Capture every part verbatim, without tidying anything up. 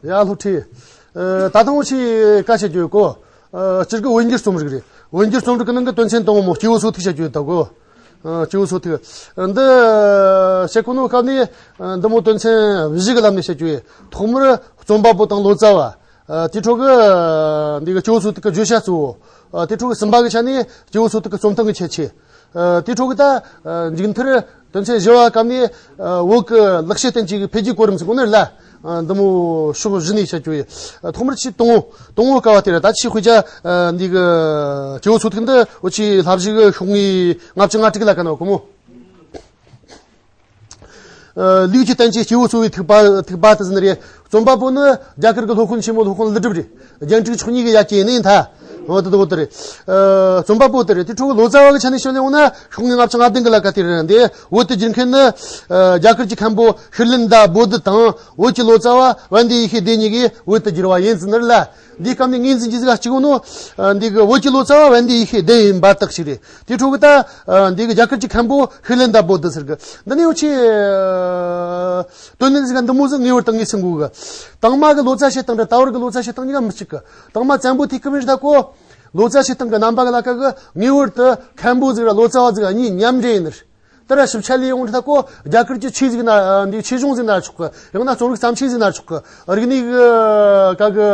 ཡ། སློབ་ཁྲིད། ཨ། ད་དུང་ཆེ་བཀའ་བཤད་རྒྱུ་ཡོད་གོ། ཨ། སྤྱིར་གི་བོད་འགྱུར་རྩོམ་རིག་རེད། བོད་འགྱུར་རྩོམ་རིག་གི་ནང་གི་དོན་ཚན་དང་པོ་མོ་སྐྱེས་བུ་གསོ་ཐིག་བཤད་རྒྱུ་ཡོད་ད་གོ། ཨ། སྐྱེས་བུ་གསོ་ཐིག། འདི་བཤད་གོ་ནོ་སྐབས་ནས་འདི་མོ་དོན་ཚན་བཞི་གི་ལམ་ནས་བཤད་རྒྱུ་ཡོད། ཐོག་མར་རྩོམ་པ་པོ་དང་ལོ་ཙཱ་བ། ཨ། དེའི་ཁྲོད་གི་འདི་གི་སྐྱེས་བུ་གསོ་ཐིག་གི་བརྗོད་བྱ་གཙོ་བོ། ཨ། དེའི་ཁྲོད་གི་གསུམ་པ་གི་ཆ་ནས་སྐྱེས་བུ་གསོ་ཐིག་གི་རྩོམ་སྟངས་གི་ཁྱད་ཆོས། ཨ། དེའི་ཁྲོད་གི་ད་མཇུག་མཐར་དོན་ཚན་བཞི་བ་སྐབས་ནས། ཨ། བོད་ཀྱི་ལེགས་བཤད་བསྟན་བཅོས་ཀྱི་འཕེལ་རྒྱས་གོ་རིམ་ཟེར་གོ་ནི་རེད་ལ། ཨ། འདི་མོ་ཕྱོགས་བཞི་ནས་བཤད་རྒྱུ་ཡིན། ཨ། ཐོག་མར་ཆེས་དང་པོ་དང་པོ་ཀ་བ་དེ་རེད། ད་ཆེས་དཔེ་ཆ། ཨ། འདི་གི་སྐྱེས་བུ་གསོ་ཐིག་འདི་འུ་ཆོའི་བསླབ་གཞི་གི་ཤོག་ངོས་ལྔ་བཅུ་ང་དྲུག་ལ་ག་ན་གོ་མོ། ཨ། ལུས་ཀྱི་བསྟན་བཅོས་སྐྱེས་བུ་གསོ་བའི་ཐིགས་པ། ཐིགས་པ་དེ་ཟིན་རེད། རྩོམ་པ་པོ་ནི་རྒྱ་གར་གྱི་སློབ་དཔོན་ཆེན་མོ་སློབ་དཔོན་ཀླུ་སྒྲུབ་རེད། རྒྱན་དྲུག་མཆོག་གཉིས་ཀྱི་ཡ་གྱལ་ནས་མཐའ། འོ་དེ་དག་དེ་རེད། ཨ། རྩོམ་པ་པོ་དེ་རེད། དེ་ཁྲོད་ལོ་ཙཱ་བ་གི་ཆ་ནས་བཤད་ལེ་འོང་ན་ཤོག་ངོས་ལྔ་བཅུ་ང་བདུན་གི་ལ་ཀ་དེ་རེད། འདི་བོད་དུ་བསྒྱུར་མཁན་ནི། ཨ། རྒྱ་གར་གྱི་མཁན་པོ་ཤྲི་ལི་ན་ད་བོ་དྷི་དང་བོད་ཀྱི་ལོ་ཙཱ་བ་བན་དེ་ཡེ་ཤེས་སྡེ་གཉིས་ཀྱིས་བོད་དུ་བསྒྱུར་བ་ཡིན་ཟེར་ནི་རེད་ལ། འདིའི་སྐབས་ནས་ངོས་འཛིན་གྱི་ཟིག་གཅིག་ནོ། ཨ། འདི་གི་བོད་ཀྱི་ལོ་ཙཱ་བ་བན་དེ་ཡེ་ཤེས་སྡེ་ཡིན་པ་དག་ཞིག་རེད། དེའི་ཁྲོད་གི་ད། ཨ། འདི་གི་རྒྱ་གར་གྱི་མཁན་པོ་ཤྲི་ལི་ན་ད་བོ་དྷི་ཟེར་གི། འདི་ནས་འུ་ཆོས། ཨ། དོན་ནི་ཟིག་འདི་མོ་ཟིག་ངེས་པར་དུ་ངེས་ཟིན་དགོས་གི། དང་མ་གི་ལོ་ཙཱ་བྱེད་སྟངས་དང་ད་བར་གི་ལོ་ཙཱ་བྱེད་སྟངས་གཉིས་ཀ་མི་གཅིག་གི། དང་མ་བཙན་པོ་དེའི་སྐབས་རེད་ད་གོ། ལོ་ཙཱ་བྱེད་སྟངས་གི་རྣམ་པ་གི་ལ་ཀ་གི་ངེས་པར་དུ་མཁན་པོ་ཟིག་ར་ལོ་ཙཱ་བ་ཟིག་གཉིས་མཉམ་འབྲེལ་ཡིན་ནི་རེད། དེ་ར་ཞིབ་ཆ་ལས་ཡོང་དུས་ད་གོ། རྒྱ་གར་གྱི་ཆོས་ཟིག་ན། ཨ། འདི་ཆོས་གཞུང་ཟིག་ན་ཆོག་གི། ཡང་ན་རྩོམ་རིག་བརྩམས་ཆོས་ཟིག་ན་ཆོག་གི། རིག་གནས་གི་ག་གི་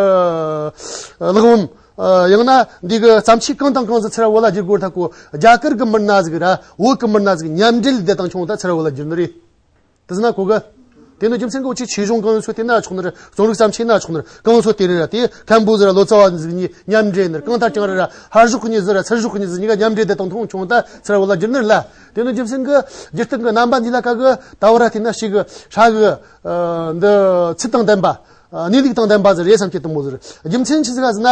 ལེགས་འོང་། ཨ། ཡང་ན་འདི་གི་བརྩམས་ཆོས་གང་དང་གང་ཟིག་ཚུར་བོད་ལ་བསྒྱུར་དགོས་ད་གོ། རྒྱ་གར་གི་མི་སྣ་ཟིག་ར་བོད་གི་མི་སྣ་ཟིག་མཉམ་འབྲེལ་དེ་དང་ཆུང་ད་ཚུར་བོད་ལ་བསྒྱུར་ནི་རེད། དེ་ཟིན་ན་གོ་གི། དེ་ནི་རྒྱུ་མཚན་གི་འུ་ཆོས་ཆོས་གཞུང་གང་སོ་དེ་ན་ཆོག་ནི་རེད། རྩོམ་རིག་བརྩམས་ཆོས་ན་ཆོག་ནི་རེད། གང་སོ་དེ་རེད་ར། དེ་མཁན་པོ་ཟིག་ར་ལོ་ཙཱ་བ་ཟིག་གཉིས་མཉམ་འབྲེལ་ནི་རེད། གང་ལྟར་ཀྱང་རེད་ར། ཧར་ཕྱོགས་གི་མྱི་ཟིག་ར་ཚུར་ཕྱོགས་གི་མྱི་ཟིག་གཉིས་ཀ་མཉམ་འབྲེལ་དེ་དང་ཐོག་ཆུང་ད་ཚུར་བོད་ལ་བསྒྱུར་ནི་རེད་ལ། དེ་ནི་རྒྱུ་མཚན་གི་སྒྱུར་སྟངས་གི་རྣམ་པ་འདི་ལ་ཀ་གི་ད་བར་ར་དེ་ན་ཞིག་གི་ཧྲ་གི། ཨ། འདི་ཚུལ་དང་ལྡན་པ། ཨ། གནས་ལུགས་དང་ལྡན་པ་ཟིག་རེད་བསམ་གྱི་དེ་མོ་ཟིག་རེད། རྒྱུ་མཚན་ཆི་ཟིག་ག་ཟེར་ན།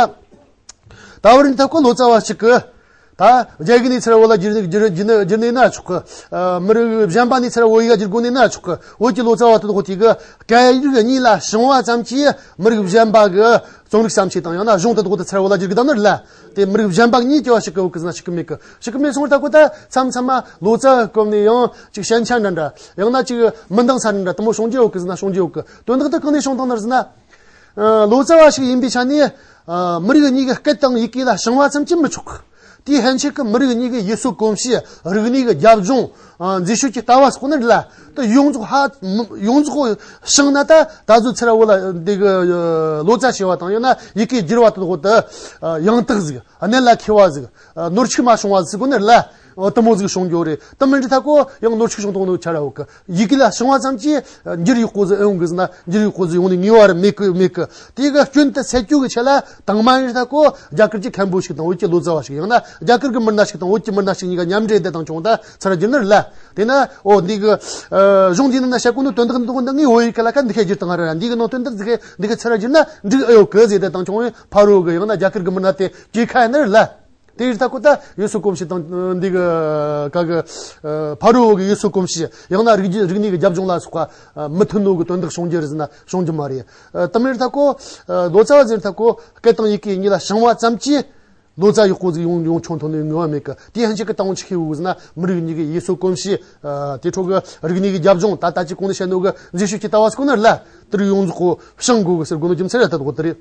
ད་བར་ནི་ད་གོ་ལོ་ཙཱ་བ་ཞིག་གི། ད་རྒྱ་གི་ནས་ཚུར་བོད་ལ་བསྒྱུར་བསྒྱུར་བསྒྱུར་བསྒྱུར་ནས་ན་ཆོག་གི། ཨ། མི་རིགས་གཞན་པ་ནས་ཚུར་བོད་ཡིག་བསྒྱུར་དགོས་ནས་ན་ཆོག་གི། བོད་ཀྱི་ལོ་ཙཱ་བ་དེ་དག་དེ་གི་སྐད་ཡིག་གཉིས་ལ་བྱང་བ་ཙམ་གྱིས་མི་རིགས་གཞན་པ་གི་རྩོམ་རིག་བརྩམས་ཆོས་དང་ཡང་ན་གཞུང་དེ་དག་དེ་ཚུར་བོད་ལ་བསྒྱུར་གི་བཏང་ནི་རེད་ལ། དེ་མི་རིགས་གཞན་པ་གཉིས་ཀྱི་བ་ཞིག་གི་བོད་གི་ཟིན་ན་ཞིག་གི་མེད་གི། ཞིག་གི་མེད་སོང་ད་གོ། ད་མཚམས་མཚམས་མ་ལོ་ཙཱ་བ་གི་སྐོར་ནས་ཡང་ཅིག་ཞན་ཆ་འདྲ་འདྲ། ཡང་ན་ཅིག་མི་འདང་ས་འདྲ་འདྲ་དེ་མོ་བྱུང་རྒྱུ་བོད་གི་ཟིན་ན་བྱུང་རྒྱུ་བོད་གི། དོན་དག་དེ་གང་ནས་བྱུང་བཏང་ནི་རེད་ཟེར་ན། ཨ། ལོ་ཙཱ་བ་ཞིག་ཡིན་པའི་ཆ་ནས། ཨ། མི་རིགས་གཉིས་ཀྱི་སྐད་དང་ཡི་གེ་ལ་བྱང་བ་ཙམ་གྱིས་མི་ཆོག་གི། དེའི་ཕན་ཆད་ཀྱི་མི་རིགས་གཉིས་ཀྱི་ཡུལ་སྲོལ་གོམས་གཤིས། རིག་གནས་ཀྱི་རྒྱབ་ལྗོངས། ཨ། མཛེས་དཔྱོད་ཀྱི་ལྟ་བ་སོགས་ནི་རེད་ལ། དེ་ཡོངས་རྫོགས་ཧ། ཡོངས་རྫོགས་བྱང་ན་ད་ད་གཟོད་ཚུར་བོད་ལ་འདི་གི་ལོ་ཙཱ་བྱས་པ་དང་ཡང་ན་ཡི་གེ་བསྒྱུར་བ་དེ་དག་དེ། ཨ། ཡང་དག་ཟིག་གནད་ལ་འཁེལ་བ་ཟིག་ཨ། ནོར་འཁྲུལ་མ་བྱུང་བ་ཟིག་གོ་ནི་རེད་ལ། འོ་དེ་མོ་ཟིག་བྱུང་རྒྱུ་རེད། དེ་མིན་འདི་ད་གོ་ཡང་ནོར་འཁྲུལ་བྱུང་དང་ནོར་ཆ་ར་འོ་གི། ཡི་གེ་ལ་བྱང་བ་ཙམ་གྱིས་འགྱུར་ཡག་པོ་ཟིག་ཨེ་ཡོང་གི་ཟེར་ན་འགྱུར་ཡག་པོ་ཟིག་ཡོང་ནི་ངེས་པ་ར་མེད་གི་མེད་གི། དེ་གི་སྐྱོན་དེ་སེལ་རྒྱུ་གི་ཆེད་ལ་དང་མ་ཡིན་ད་གོ་རྒྱ་གར་གྱི་མཁན་པོ་ཞིག་དང་བོད་ཀྱི་ལོ་ཙཱ་བ་ཞིག་ཡང་ན་རྒྱ་གར་གི་མི་སྣ་ཞིག་དང་བོད་ཀྱི་མི་སྣ་ཞིག་གཉིས་ཀ་མཉམ་འབྲེལ་དེ་དང་བྱུང་ད་ཚུར་བསྒྱུར་ནི་རེད་ལ། དེ་ན་འོ་འདི་གི། ཨ། གཞུང་འདི་ནང་ན་བཤད་གོ་ནོ་དོན་དག་འདི་གོ་འདི་ངའི་བོད་ཡིག་གི་ལ་ཁ་འདི་ཁ་བསྒྱུར་བཏང་ར་འདི་གི་ནང་དོན་དག་འདི་ཁ་འདི་ཁ་ཚུར་བསྒྱུར་ན་འགྲིག་ཨེ་ཡོད་གི་ཟེར་དེ་དང་བྱུང་བའི་ཕ་རོལ་གི་ཡང་ན་རྒྱ་གར་གི་མི་སྣ་དེ་གྲོས་ཁ་ཡིན་ནི་རེད་ལ། དེ་ཡིན་ད་གོ་ད་ཡུལ་སྲོལ་གོམས་གཤིས་དང་འདི་གི་ག་གི། ཨ། ཕ་རོལ་གི་ཡུལ་སྲོལ་གོམས་གཤིས་ཡང་ན་རིག་རྒྱུ་རིག་གནས་ཀྱི་རྒྱབ་ལྗོངས་ལ་སོགས་པ་མི་མཐུན་ནོ་གི་དོན་དག་བྱུང་རྒྱུ་རེད་ཟེར་ན་བྱུང་རྒྱུ་མ་རེད། ཨ། དེ་མིན་ད་གོ། ཨ། ལོ་ཙཱ་བ་ཟེར་ད་གོ་སྐད་དང་ཡི་གེ་གཉིས་ལ་བྱང་བ་ཙམ་གྱིས་ལོ་ཙཱ་ཡག་པོ་ཟིག་ཡོང་ཡོང་ཆོག་ཐོན་ནས་ངེས་པ་མེད་གི། དེ་ཕན་ཆད་ཀྱི་དང་པོ་ཆི་ཤེས་འོ་ཟེར་ན་མི་རིགས་གཉིས་ཀྱི་ཡུལ་སྲོལ་གོམས་གཤིས། ཨ། དེ་འཕྲོ་གི་རིག་གནས་ཀྱི་རྒྱབ་ལྗོངས་ད་ལྟ་ཅི་གོང་ནས་བཤད་ནོ་གི་མཛེས་དཔྱོད་ཀྱི་ལྟ་བ་ཟེར་གོ་ནི་རེད་ལ། དེར་ཡོངས་རྫོགས་གོ་བྱང་དགོས་གི་ཟེར་གོ་ནོ་རྒྱུ་མཚན་ར་ད་དགོ་དེ་རེད།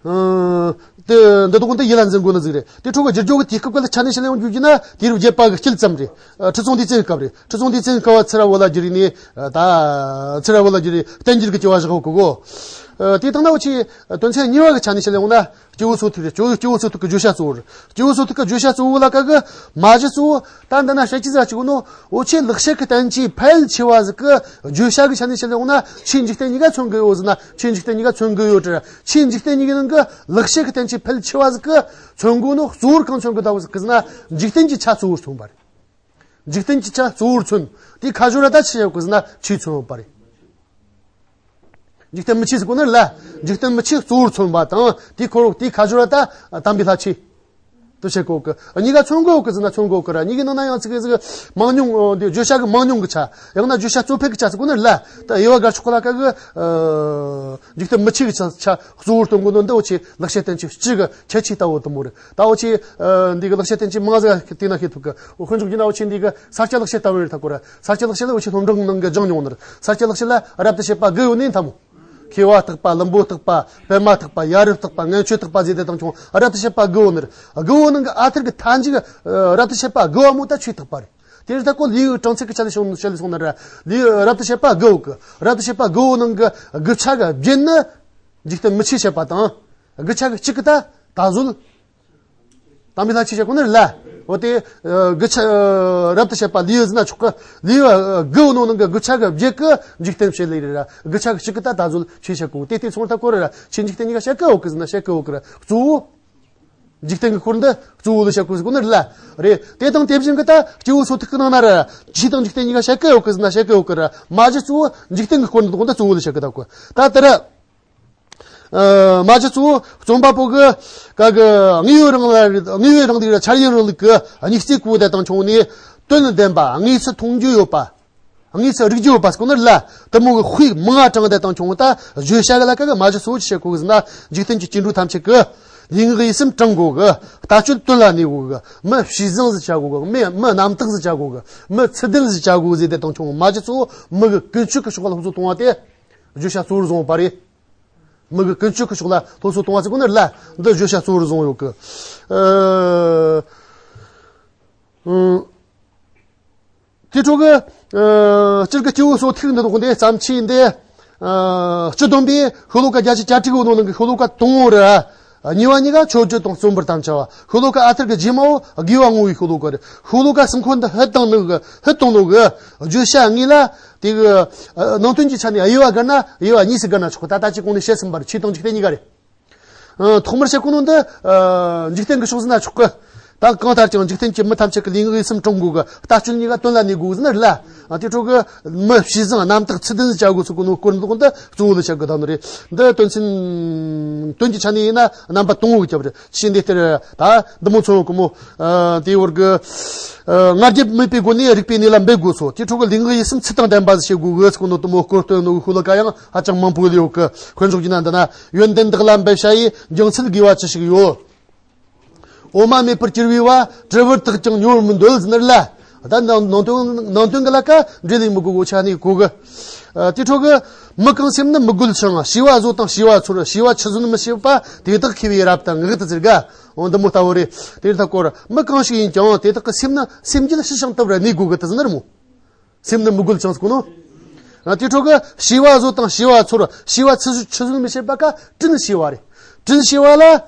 ཨ། དེ་འདི་དག་འདི་ཡིད་ལ་འཛིན་དགོས་ནི་ཟིག་རེད། དེ་འཕྲོ་གི་བསྒྱུར་བཅོས་ཀྱི་དུས་སྐབས་ཀྱི་ཆ་ནས་བཤད་ལེ་ཡོང་རྒྱུ་ཡིན་ན་དུས་རབས་བརྒྱད་པ་གི་དཀྱིལ་ཙམ་རེད། ཨ། ཁྲི་སྲོང་ལྡེ་བཙན་གི་སྐབས་རེད། ཁྲི་སྲོང་ལྡེ་བཙན་གི་སྐབས་ཚུར་བོད་ལ་བསྒྱུར་ནས། ཨ། ད་ཚུར་བོད་ལ་བསྒྱུར་ནས་བསྟན་འགྱུར་གྱི་བྱ་བ་བཞག་གོ་གོ། ཨ། དེ་དང་ན་འུ་ཆོས་དོན་ཚན་གཉིས་པ་གི་ཆ་ནས་བཤད་ལེ་ཡོང་ན་སྐྱེས་བུ་གསོ་ཐིག་རེད། སྐྱེས་བུ་སྐྱེས་བུ་གསོ་ཐིག་གི་བརྗོད་བྱ་གཙོ་བོ་རེད། སྐྱེས་བུ་གསོ་ཐིག་གི་བརྗོད་བྱ་གཙོ་བོ་ལ་ཀ་གི་མ་གཞི་གཙོ་བོ། ད་འདི་ན་བཤད་ཀྱི་ཟ་ཅིག་ནོ། འུ་ཆོས་ལེགས་བཤད་ཀྱི་བསྟན་བཅོས་ཕལ་ཆེ་བ་ཟིག་གི་བརྗོད་བྱ་གི་ཆ་ནས་བཤད་ལེ་ཡོང་ན་ཆོས་འཇིག་རྟེན་གཉིས་ཀ་མཚོན་གི་ཡོད་ཟེར་ན་ཆོས་འཇིག་རྟེན་གཉིས་ཀ་མཚོན་གི་ཡོད་དྲ། ཆོས་འཇིག་རྟེན་གཉིས་ཀྱི་ནང་གི་ལེགས་བཤད་ཀྱི་བསྟན་བཅོས་ཕལ་ཆེ་བ་ཟིག་གི་མཚོན་གོ་ནོ་གཙོ་བོར་གང་མཚོན་གི་ད་བོ་ཟིག་གི་ཟེར་ན་འཇིག་རྟེན་གྱི་ཆ་གཙོ་བོར་མཚོན་པ་རེད། འཇིག་རྟེན་གྱི་ཆ་གཙོ་བོར་མཚོན། དེ་ཁ་སྦྱོར་ར་ད་ཆི་ཡོད་གི་ཟེར་ན་ཆོས་མཚོན་ཡོད་པ་རེད། འཇིག་རྟེན་མི་ཆོས་ཟེར་གོ་ནི་ལ། འཇིག་རྟེན་མི་ཆོས་གཙོ་བོར་མཚོན་པ་དང་དེའི་འཁོར་དེའི་ཁ་སྦྱོར་ར་ད་དམ་པའི་ལྷ་ཆོས། དུ་བྱེད་གོ་གི། གཉིས་ཀ་མཚོན་གོ་གི་ཟེར་ན་མཚོན་གོ་གི་ར། གཉིས་ཀའི་ནང་ན་ཡང་ཚིག་གི་ཟིག་མང་ཉུང་འདི་བརྗོད་བྱ་གི་མང་ཉུང་གི་ཆ། ཡང་ན་བརྗོད་བྱ་གཙོ་ཕལ་གི་ཆ་ཟེར་གོ་ནི་ལ། ད་དབྱེ་བ་དགར་ཆོག་གོ་ལ་ཀ་གི། འཇིག་རྟེན་མི་ཆོས་གི་ཆ་ཆ་གཙོ་བོར་སྟོན་གོ་ནོ་འདི་འོ་ཆེ་ལེགས་བཤད་བསྟན་བཅོས་སྤྱི་གི་ཁྱད་ཆོས་ལྟ་བུ་དུ་མོ་རེད། ད་འོ་ཆེ་འདི་གི་ལེགས་བཤད་བསྟན་བཅོས་མང་ཟིག་གི་དེ་ན་ཤེས་ཐུབ་གི། འོ་དཔེ་འཇོག་རྒྱུ་ན་འོ་ཆེ་འདི་གི་ས་སྐྱ་ལེགས་བཤད་ལྟ་བུ་རེད། ད་གོ་ར་ས་སྐྱ་ལེགས་བཤད་ལ་འོ་ཆེ་སློབ་འབྲིང་ནང་གི་སྦྱངས་མྱོང་ནི་རེད། ས་སྐྱ་ལེགས་བཤད་ལ་རབ་ཏུ་བྱེད་པ་དགུ་ཡོད་ནི་འཐམ་མོ། མཁས་པ་རྟག་པ། བླུན་པོ་རྟག་པ། པད་མ་རྟག་པ། ཡ་རབས་རྟག་པ། ངན་སྤྱོད་རྟག་པ་ཟེར་དེ་དང་ཆུང་རབ་ཏུ་བྱེད་པ་དགུ་བོ་ནི་རེད། དགུ་བོ་ནང་གི་ཨ་ཐུར་གི་མཐའ་མཇུག་རབ་ཏུ་བྱེད་པ་དགུ་བ་མོ་ད་ཆོས་རྟག་པ་རེད། དེ་རེད། ད་གོ་ལེའུ་གི་གྲངས་ཚད་གི་ཆ་ལས་བྱུང་ཆ་ལས་སོང་ན་ར། ལེའུ་རབ་ཏུ་བྱེད་པ་དགུ་བོ་གི་རབ་ཏུ་བྱེད་པ་དགུ་བོ་ནང་གི་དགུ་ཆ་གི་བརྒྱད་ནི་འཇིག་རྟེན་མི་ཆོས་བྱེད་པ་དང་། དགུ་ཆ་གི་གཅིག་གི་ད་ད་གཟོད། དམ་པའི་ལྷ་ཆོས་བྱེད་གོ་ནི་ལ། འོ་དེ། དགུ་ཆ་རབ་ཏུ་བྱེད་པ་ལེའུ་ཟེར་ན་ཆོག་གི། ལེའུ་དགུ་བོ་ནང་ནང་གི་དགུ་ཆ་གི་བརྒྱད་གི་འཇིག་རྟེན་བྱེད་ལེ་རེད་ར། དགུ་ཆ་གི་གཅིག་གི་ད་ད་གཟོད་ཆོས་བྱེད་གོ། དེ་དེ་ཚོང་ད་གོ་རེད་ར། ཆོས་འཇིག་རྟེན་གཉིས་ཀ་བྱེད་གི་འོ་གི་ཟེར་ན་བྱེད་གི་འོ་གི་ར། གཙོ་བོ། འཇིག་རྟེན་གི་སྐོར་འདི་གཙོ་བོ་ལ་བྱེད་གོ་ཟེར་གོ་ནི་ལ། རེད། དེ་དང་དེ་བཞིན་གི་ད་སྐྱེ་བོ་སོ་ཐུག་གི་ནང་ན་ར། ཆོས་དང་འཇིག་རྟེན་གཉིས་ཀ་བྱེད་གི་འོ་གི་ཟེར་ན་བྱེད་གི་འོ་གི་ར། མ་གཞི་གཙོ་བོ་འཇིག་རྟེན་གི་སྐོར་འདི་དགོང་ད་གཙོ་བོ་ལ་བྱེད་གི་ད་གོ། ད་དེ་ར། ཨ། མ་གཞི་གཙོ་བོ་རྩོམ་པ་པོ་གི་ག་གི་དངོས་ཡོད་རང་ལ་དངོས་ཡོད་རང་ལུགས་ར་འཆར་ཡུལ་རང་ལུགས་ཀྱི་སྙིང་བརྩེ་གོ་དེ་དང་ཆུང་ནས་དོན་ལྡན་པ། དངོས་སུ་མཐོང་རྒྱུ་ཡོད་པ། དངོས་སུ་རིག་རྒྱུ་ཡོད་པ་ཟེར་གོ་ནི་ལ། དེ་མོ་གི་དཔེ་མང་ང་དྲངས་དེ་དང་ཆུང་ད་བརྗོད་བྱ་གི་ལ་ཀ་གི་མ་གཞི་གཙོ་བོ་ཆི་བྱེད་གོ་གི་ཟེར་ན། འཇིག་རྟེན་གྱི་སྐྱེ་འགྲོ་ཐམས་ཅད་ཀྱི་ལུས་ངག་ཡིད་གསུམ་དྲང་དགོ་གི། ལྟ་སྤྱོད་དོན་ལ་གནས་དགོ་གི། མི་ཕྱི་བཟང་ཟིག་བྱ་དགོ་གི། མི་མི་རྣམ་དག་ཟིག་བྱ་དགོ་གི། མི་ཚུལ་ལྡན་ཟིག་བྱ་དགོ་ཟེར་དེ་དང་ཆུང་མ་གཞི་གཙོ་བོ་མི་གི་ཀུན་སྤྱོད་ཀྱི་ཕྱོགས་ལ་སློབ་གསོ་གཏོང་བ་དེ་བརྗོད་བྱ་གཙོ་བོར་བཟུང་བ་རེད། མི་གི་ཀུན་སྤྱོད་ཀྱི་ཕྱོགས་ལ་སློབ་གསོ་གཏོང་བ་ཟེར་གོ་ནི་ལ། འདི་བརྗོད་བྱ་གཙོ་བོར་བཟུང་ཡོད་གི། ཨ། ཨང་། དེ་འཕྲོ་གི། ཨ། སྤྱིར་གི་སྐྱེ་བོ་སོ་ཐུག་འདི་དག་འདི་བརྩམས་ཆོས་འདི། ཨ། སྤྱི་བསྡོམས་པས་ཤོ་ལོ་ཀ་བརྒྱད་ཅུ་གྱ་དྲུག་གི་ནང་གི་ཤོ་ལོ་ཀ་དང་པོ་རེད། གཉིས་པ་གཉིས་ཀ་མཆོད་བརྗོད་དང་རྩོམ་པར་དམ་བཅའ་བ། ཤོ་ལོ་ཀ་ཨ་ཐུར་གི་རྗེས་མའོ་དགེ་བ་བསྔོ་བའི་ཤོ་ལོ་ཀ་རེད། ཤོ་ལོ་ཀ་གསུམ་ཁོ་འདི་ཕུད་བཏང་ནི་གི་ཕུད་གཏོང་ནོ་གི་བརྗོད་བྱ་དངོས་ལ། དེ་གི། ཨ། ནང་དོན་གྱི་ཆ་ནས་དབྱེ་བ་བགར་ན་དབྱེ་བ་གཉིས་སུ་བགར་ན་ཆོག་གི། ད་ལྟ་ཅི་གོང་ནས་བཤད་ཟིན་པ་རེད། ཆོས་དང་འཇིག་རྟེན་གཉིས་ཀ་རེད། ཨ། ཐོག་མར་བཤད་གོ་ནོ་འདི། ཨ། འཇིག་རྟེན་གྱི་ཕྱོགས་ཟེར་ན་ཆོག་གི། ད་གང་ལྟར་ཀྱང་འཇིག་རྟེན་གྱི་མི་ཐམས་ཅད་ཀྱི་ལུས་ངག་ཡིད་གསུམ་དྲང་དགོས་གི། ལྟ་སྤྱོད་གཉིས་ཀ་དོན་ལ་གནས་དགོས་ཟེར་ནི་རེད་ལ། ཨ། དེ་འཕྲོ་གི་མི་ཕྱི་བཟང་རྣམ་དག་ཚུལ་ལྡན་ཟིག་བྱ་དགོས་ཟེར་གོ་ནོ་སྐོར་འདི་དག་འདི་གཙོ་བོ་ལ་བཤད་གི་ད་ནི་རེད། འདི་དོན་ཚན་དོན་གྱི་ཆ་ནས་ཡིན་ན་རྣམ་པ་དང་པོ་གི་སྐབས་རེད། ཕྱིས་འདི་ལྟར་ད་འདི་མོ་ཚོ་གི་མོ། ཨ། དེའི་བར་གི། ཨ། ང་རྒྱལ་མེད་པའི་སྒོ་ནས་རིག་པའི་གནས་ལ་འབད་དགོས་སོ། དེ་འཕྲོ་གི་ལུས་ངག་ཡིད་གསུམ་ཚུལ་དང་ལྡན་པ་ཟིག་བྱེད་དགོས་གི་ཟེར་གོ་ནོ་དེ་མོ་སྐོར་སྟོན་ནོ་གི་ཤོ་ལོ་ཀ་ཡང་ཧ་ཅང་མང་པོ་ཡོད་གི། དཔེ་འཇོག་རྒྱུ་ན་འདི་ན། ཡོན་ཏན་དག་ལ་འབད་བྱ་ཡི་འགྱངས་ཚད་དགོས་པ་ཅི་ཞིག་ཡོད། འོ་མ་མེད་པར་གྱུར་པའི་བ། བྲི་བར་བརྟགས་ཀྱང་ཉོ་བར་མི་འདོད་ཟེར་ནི་རེད་ལ། ད་ནང་ནང་དོན་ནང་དོན་གི་ལ་ཀ་འབྲེལ་ལས་མི་དགོས་གོ་ཆ་ནས་གོ་གི། ཨ། དེ་འཕྲོ་གི། མི་གང་སེམས་ནི་མི་རྒོད་ཅིང་། བྱིས་པ་བཟོ་དང་བྱིས་པ་ཚོར། བྱིས་པ་ཆུད་ཟོས་མི་བྱེད་པ། དེ་དག་མཁས་པས་རབ་ཏུ་བསྔགས་ཏེ་ཟེར་ག། འོ་འདི་མོ་ལྟ་བུ་རེད། དེ་ལྟ་སྐོར་མི་གང་ཞིག་ཡིན་ཀྱང་དེ་དག་གི་སེམས་ནི་སེམས་རྒྱུད་ཕྱི་བྱང་ལྟ་བུར་གནས་དགོས་གི་དེ་ཟེར་ནི་རེད་མོ། སེམས་ནི་མི་རྒོད་ཅིང་ཟེར་གོ་ནོ། ཨ། དེ་འཕྲོ་གི་བྱིས་པ་བཟོ་དང་བྱིས་པ་ཚོར། བྱིས་པ་ཆུད་ཆུད་ཟོས་མི་བྱེད་པ་ཀ་དྲིན་ཞུ་བ་རེད། དྲིན་ཞུ་བ་ལ་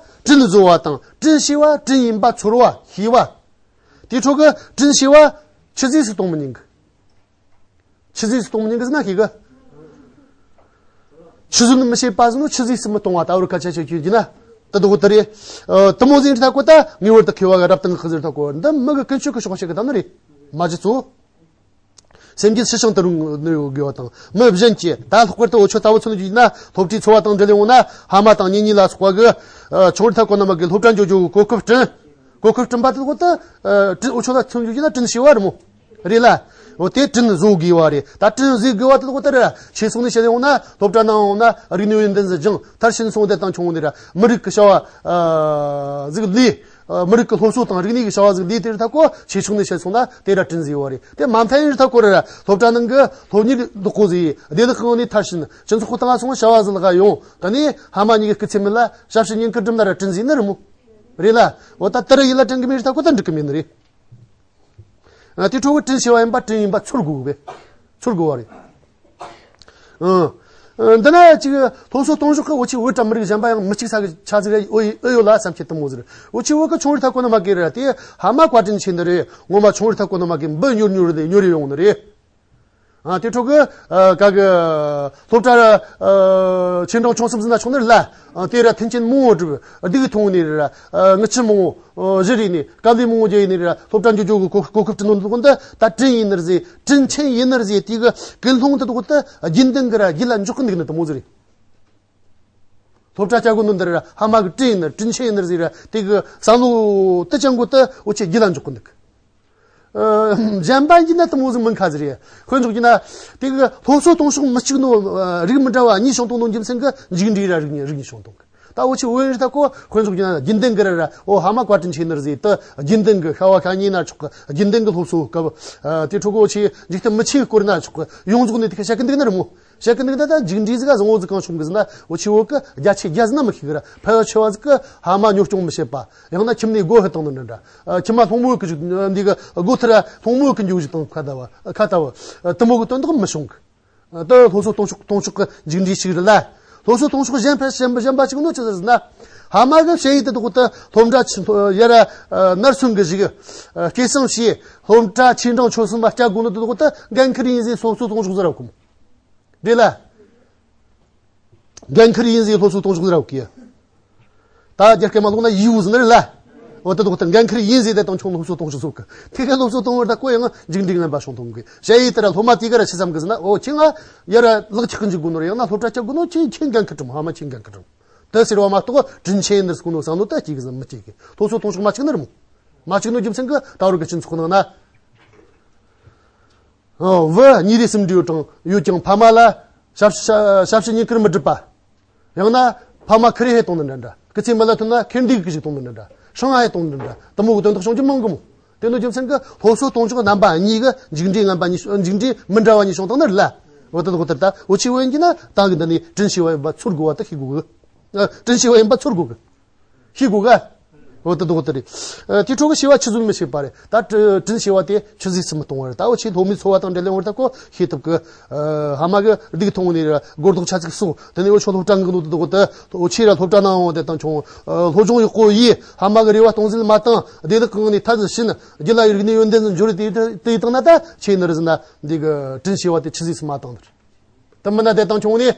དྲིན་བཟོ་བ་དང་དྲིན་ཞུ་བ། དྲིན་ཡིན་པ་ཚོར་བ་ཤེས་པ། དེ་འཕྲོ་གི་དྲིན་ཞུ་བ་ཆུད་ཟོས་སུ་གཏོང་མི་ཉན་གི། ཆུད་ཟོས་སུ་གཏོང་མི་ཉན་གི་ཟེར་ན་ཤེས་གི། ཆུད་ཟོས་མི་བྱེད་པ་ཟེར་ནོ་ཆུད་ཟོས་སུ་མི་གཏོང་བ་ད་བར་སྐད་ཆ་ཆོས་ཁྱོད་ཀྱིས་ན། ད་དུ་དེ་རེད། ཨ། དེ་མོ་ཟིག་ཡིན་ད་གོ་ད་ངེས་པར་དུ་མཁས་པ་གིས་རབ་ཏུ་བསྔགས་ཟེར་ད་གོ། འདི་མི་གི་ཀུན་སྤྱོད་ཀྱི་ཕྱོགས་ཤིག་གི་ད་ནི་རེད། མ་གཞི་གཙོ་བོ། སེམས་རྒྱུད་ཕྱི་བྱང་དུ་རུང་ནི་ཡོད་དགོས་པ་དང་། མི་གཞན་གྱིས་ད་ལྷག་པར་དུ་འུ་ཆོ་ལྟ་བུ་ཚོ་ནི་ཡིན་ན་སློབ་གྲྭའི་འཚོ་བ་དང་འབྲེལ་ཡོང་ན་ཕ་མ་དང་གཉེན་ཉེ་ལ་སོགས་པ་གིས། ཨ། ཆུང་རིང་ཐ་ཁོ་ན་མ་གི་སློབ་གྲྭ་འགྱོ་རྒྱུ་གི་གོ་སྐབས་བསྐྲུན། གོ་སྐབས་བསྐྲུན་པ་དེ་ལ་གོ་ད། ཨ། དྲིན་འུ་ཆོ་ལ་མཚོན་རྒྱུ་ཡིན་ན་དྲིན་ཞུ་བ་རེད་མོ། རེད་ལ། འོ་དེ་དྲིན་བཟོ་དགོས་པ་རེད། ད་དྲིན་བཟོ་དགོས་པ་དེ་ལ་གོ་ད་རེད། ཆེ་སོང་ནས་བཤད་ཡོང་ན་སློབ་གྲྭ་ནང་ཡོང་ན་རིག་གནས་ཡོན་ཏན་ཟིག་སྦྱངས། མཐར་ཕྱིན་སོང་དེ་དང་ཆུང་ནས་ར་མི་རིགས་ཀྱི་བྱ་བ། ཨ། ཟིག་ལས། ཨ། མི་རིགས་ཀྱི་སློབ་གསོ་དང་རིག་གནས་ཀྱི་བྱ་བ་ཟིག་ལས་དེ་རེད་ཐ་གོ། ཆེ་ཆུང་ནས་བཤད་སོང་ན་དེ་ར་དྲིན་ཟིག་ཡོད་རེད། དེ་མ་མཐའ་ཡིན་རེད་ཐ་གོ་རེད། སློབ་གྲྭ་ནང་གི་སློབ་གཉེར་ལོག་གོ་ཟིག་བདེ་ལེགས་ཁང་ནས་མཐར་ཕྱིན་སྤྱི་ཚོགས་ཁོ་ཐང་སོང་བྱ་བ་ཟིག་ལ་ག་ཡོང་། ད་ནི་ཕ་མ་གཉིས་ཀྱི་སྐུ་ཚེ་མི་ལ་ཞབས་ཕྱི་ཉིན་དཀར་སྒྲུབ་ན་ར་དྲིན་ཟིག་ནི་རེད་མོ། རེད་ལ། འོ་ད་དེ་ར་ཡིད་ལ་དྲན་གི་མེད་རེད་ཐ་གོ་ད་འགྲིག་གི་མེད་ནི་རེད། ཨ། དེ་འཕྲོ་གི་དྲིན་ཞུ་བ་ཡིན་པ་དྲིན་ཡིན་པ་ཚོར་དགོས་གི། ཚོར་དགོས་པ་རེད། ཨ། ཨ། འདི་ན་ཅིག་སློབ་གསོ་གཏོང་ཕྱོགས་ཀྱི་འུ་ཆོའི་བོད་དྲ་མི་རིགས་གཞན་པ་ཡང་མི་གཅིག་ས་གི་ཆ་ཟིག་ཨེ་ཡོད་ལ་བསམ་ཁྱེད་དུ་མོ་ཟིག་རེད། འུ་ཆོའི་བོད་ཀྱི་ཆུང་རིང་ཐ་གོ་ནི་མ་གི་རེད། དེ་ཕ་མ་བཀའ་དྲིན་ཆེ་ནི་རེད། ངོ་མ་ཆུང་རིང་ཐ་གོ་ནི་མ་གི་འབུ་ཉུར་ཉུར་ནས་ཉུར་ཡོང་ནི་རེད། ཨ། དེ་འཕྲོ་གི། ཨ། ག་གི། སློབ་གྲྭ། ཨ། ཆེ་འབྲིང་ཆུང་གསུམ་ཟིན་ན་ཆོག་ནི་རེད་ལ། ཨ། དེ་ར་མཐུན་རྐྱེན་མང་བོ་བསྒྲུབས། སྡུག་མཐོང་ནི་རེད་ར། ཨ། ངུ་ཆུ་མང་བོ། ཨ། བཞུར་རེ་ནི་དཀའ་ལས་མང་བོ་རྒྱག་ཡིན་ནི་རེད་ར། སློབ་གྲྭ་འགྱོ་རྒྱུ་གི་གོ་གོ་སྐབས་བསྐྲུན་ནོ་འདུག་འདི་ད་དྲིན་ཡིན་ནི་རེད་ཟེ། དྲིན་ཆེན་ཡིན་ནི་རེད་ཟེ། དེ་གི་ཀུན་སློང་དེ་འདུག་ད་རྒྱུན་ལྡན་གི་ར་རྒྱུད་ལ་འཇོག་གི་འདུག་ནི་དུ་མོ་ཟིག་རེད། སློབ་གྲྭ་བསྐྱལ་དགོས་ནོ་འདི་ར་ཕ་མ་གི་དྲིན་ཡིན་ནི་དྲིན་ཆེན་ཡིན་ནི་ཟིག་ར། དེ་གི་བསམ་བློ་དེ་ཅང་གོ་དེ་འུ་ཆོས་རྒྱུད་ལ་འཇོག་གི་འདུག་ཨ། གཞན་པ་ཡིན་ན་དེ་མོ་ཟིག་མིན་ཁ་ཟིག་རེད། དཔེ་འཇོག་རྒྱུ་ན། དེ་གི་སློབ་གསོ་གཏོང་ཕྱོགས་མི་གཅིག་ནོ། ཨ། རིགས་མི་འདྲ་བ་གཉིས་བྱུང་བཏང་ནོ་རྒྱུ་མཚན་གི་འཇིགས་འདྲིས་ར་རིགས་གཉིས་རིགས་གཉིས་བྱུང་བཏང་གི། ད་འུ་ཆོས་བོད་ཡིན་རེད་ད་ཁོ། དཔེ་འཇོག་རྒྱུ་ན་རྒྱུན་ལྡན་གི་ར་ར། འོ་ཕ་མ་བཀའ་དྲིན་ཆེ་ནི་རེད་ཟེར་དེ་རྒྱུན་ལྡན་གི་ཤ་བ་ཤ་ཉེ་ན་ཆོག་གི། རྒྱུན་ལྡན་གི་སློབ་གསོ་སྐབས། ཨ། དེ་འཕྲོ་གི་འུ་ཆོས་འཇིག་རྟེན་མི་ཆོས་སྐོར་ན་ཆོག་གི། ཡོངས་རྫོགས་ནས་དེ་ཁ་བཤད་གི་འདུག་ནི་རེད་མོ། བཤད་གི་འདུག་ད། ད་འཇིགས་འདྲིས་ཟིག་ག་བཟང་བོ་ཟིག་གང་བྱུང་གི་ཟེར་ན། འུ་ཆོས་བོད་གི་རྒྱ་ཆེ་རྒྱ་ཟིག་ན་མི་ཤེས་གི་ར། ཕལ་ཆེ་བ་ཟིག་གི་ཕ་མ་གཉོར་སྐྱོང་མི་བྱེད་པ། ཡང་ན་ཁྱིམ་ནས་སྒོ་ཕྱེ་བཏང་ནི་འདྲ་འདྲ། ཨ། ཁྱིམ་མ་སློང་མོ་གི་འཇུག་འདི་གི་སྒོ་ཐེར་སློང་མོ་གི་འཇུག་འཇུག་དང་ཁ་ད་བ་ཁ་ད་བ། ཨ། དེ་མོ་གི་དོན་དག་མི་བྱུང་གི། ཨ། དེ་སློབ་གསོ་གཏོང་ཕྱོགས་གཏོང་ཕྱོགས་གི་འཇིགས་འདྲིས་ཤིག་རེད་ལ། སློབ་གསོ་གཏོང་ཕྱོགས་གཞན་ཕལ་གཞན་པ་གཞན་པ་ཅིག་ནོ་ཅི་ཟེར་ན། ཕ་མ་གི་ཞ་ཡི་དེ་དག་ཏུ་སློབ་གྲྭ་ཆེ་མཐོ་ཡ་ར། ཨ། ནར་སོན་གི་ཞིག་ཨ། སྐད་གསང་བྱས་སློབ་གྲྭ་ཆེ་འབྲིང་ཆོས་གསུམ་པ་བསྐྱལ་དགོས་ནོ་དེ་དག་ཏུ་འགན་ཁུར་ཡིན་ཟེར་སློབ་གསོ་གཏོང་ཕྱོགས་ཟེར་ར་གོ་མོ། རེད་ལ། འགན་ཁུར་ཡིན་ཟེར་སློབ་གསོ་གཏོང་ཕྱོགས་ཟེར་ར་གོ་གི། ད་རྒྱ་སྐད་མ་ལོག་ན་ཡིའུ་ཟེར་ནི་རེད་ལ། འོ་དེ་དག་ཏུ་འགན་ཁུར་ཡིན་ཟེར་དེ་དང་ཆུང་སློབ་གསོ་གཏོང་ཕྱོགས་ཟེར་གི། དེ་ག་སློབ་གསོ་གཏོང་བར་ད་ཁོ་ཡང་འཇིགས་འདྲིས་ངན་པ་བྱུང་གཏོང་གི། ཞ་ཡི་དེ་ར་སློབ་མ་དེ་ག་ར་ཆི་བསམ་གི་ཟེར་ན། འོ་ཁྱེད་ང་ཡ་ར་ལག་ཆགས་གི་འཇུག་དགོས་ནོ་རེད། ཡང་ན་སློབ་གྲྭ་བསྐྱལ་དགོས་ནོ། ཁྱེད་ཁྱེད་འགན་ཁུར་དྲི་མོ། ཕ་མ་ཁྱེད་འགན་ཁུར་དྲི་མོ། དེ་ཟེར་བ་མ་གཏོགས་དྲིན་ཆེན་ཡིན་ནི་ཟེར་གོ་ནོ་བསམ་བློ་ད་སྐྱེ་གི་ཟེར་མི་སྐྱེ་གི། སློབ་གསོ་གཏོང་ཕྱོགས་མ་གཅིག་ནི་རེད་མོ། མ་གཅིག་ནོ་རྒྱུ་མཚན་གི་ད་རུ་གི་སྤྱི་ཚོགས་ནང་ན། ཨོ། བུ་གཉིས་རེ་གསུམ་རེ་ཡོད་ཀྱང་ཡོད་ཀྱང་ཕ་མ་ལ་ཞབས་ཞུ་ཞབས་ཞུ་བསྙེན་བཀུར་མི་སྒྲུབ་པ། ཡང་ན་ཕ་མ་ཁེར་ཧེ་གཏོང་ནི་འདྲ་འདྲ། སྐུ་ཚེ་མི་ལ་ཐུན་ན་ཁེར་འདུས་ཀྱི་ཞིག་གཏོང་ནི་འདྲ་འདྲ། ཧྲང་ཧེ་གཏོང་ནི་འདྲ་འདྲ། དེ་མོ་གི་དོན་དག་བྱུང་རྒྱུ་མང་གི་མོ། དེ་ནོ་རྒྱུ་མཚན་གི་སློབ་གསོ་གཏོང་ཕྱོགས་རྣམ་པ་གཉིས་གི་འཇིགས་འདྲིས་ངན་པ་གཉིས། འཇིགས་འདྲིས་མི་འདྲ་བ་གཉིས་བྱུང་བཏང་ནི་རེད་ལ། འོ་དེ་དག་དེར་ད་འུ་ཆོས་བོད་ཡིན་གྱི་ན་ད་གི་འདི་ནས་དྲིན་ཆེ་བ་ཡིན་པ་ཚོར་དགོས་པ་ད་ཤེས་དགོས་གི། ཨ། དྲིན་ཆེ་བ་ཡིན་པ་ཚོར་དགོས་གི། ཤེས་དགོས་ག། འོ་དེ་དག་དེ་རེད། ཨ། དེ་འཕྲོ་གི་བྱ་བ་ཆི་ཟིག་མི་བྱེད་པ་རེད། ད་དྲི་དྲིན་ཆེ་བ་དེ་ཆི་ཟིག་སུ་མི་གཏོང་བ་རེད། ད་འུ་ཆོས་སློབ་མའི་འཚོ་བ་དང་འབྲེལ་ལེ་བར་ད་ཁོ་ཤེས་ཐུབ་གི། ཨ། ཕ་མ་གི་སྡུག་མཐོང་ནས་ར་སྒོར་རྡོག་ཆ་ཚིག་གསོག་དེ་ནས་འུ་ཆོ་སློབ་གྲྭ་འགག་ནོ་དེ་དག་དེ། འུ་ཆོས་ར་སློབ་གྲྭ་ནང་འོང་དེ་དང་ཆུང་། ཨ། སློབ་སྦྱོང་ཡག་པོ་ཡིས། ཕ་མ་གི་རེ་བ་སྟོང་ཟད་མ་བཏང་། བདེ་བླག་གང་ནས་ཐབས་ཟིག་བྱིན། རྒྱུད་ལ་ཡི་རིག་གནས་ཡོན་ཏན་ཟིག་འབྱོར་དེ་དེ་བཏང་ན་ད་ཆེ་ནི་རེད་ཟེར་ན། འདི་གི་དྲིན་ཆེ་བ་དེ་ཆི་ཟིག་སུ་མ་བཏང་ནི་རེད། དེ་མིན་ན་དེ་དང་ཆུང་ནས།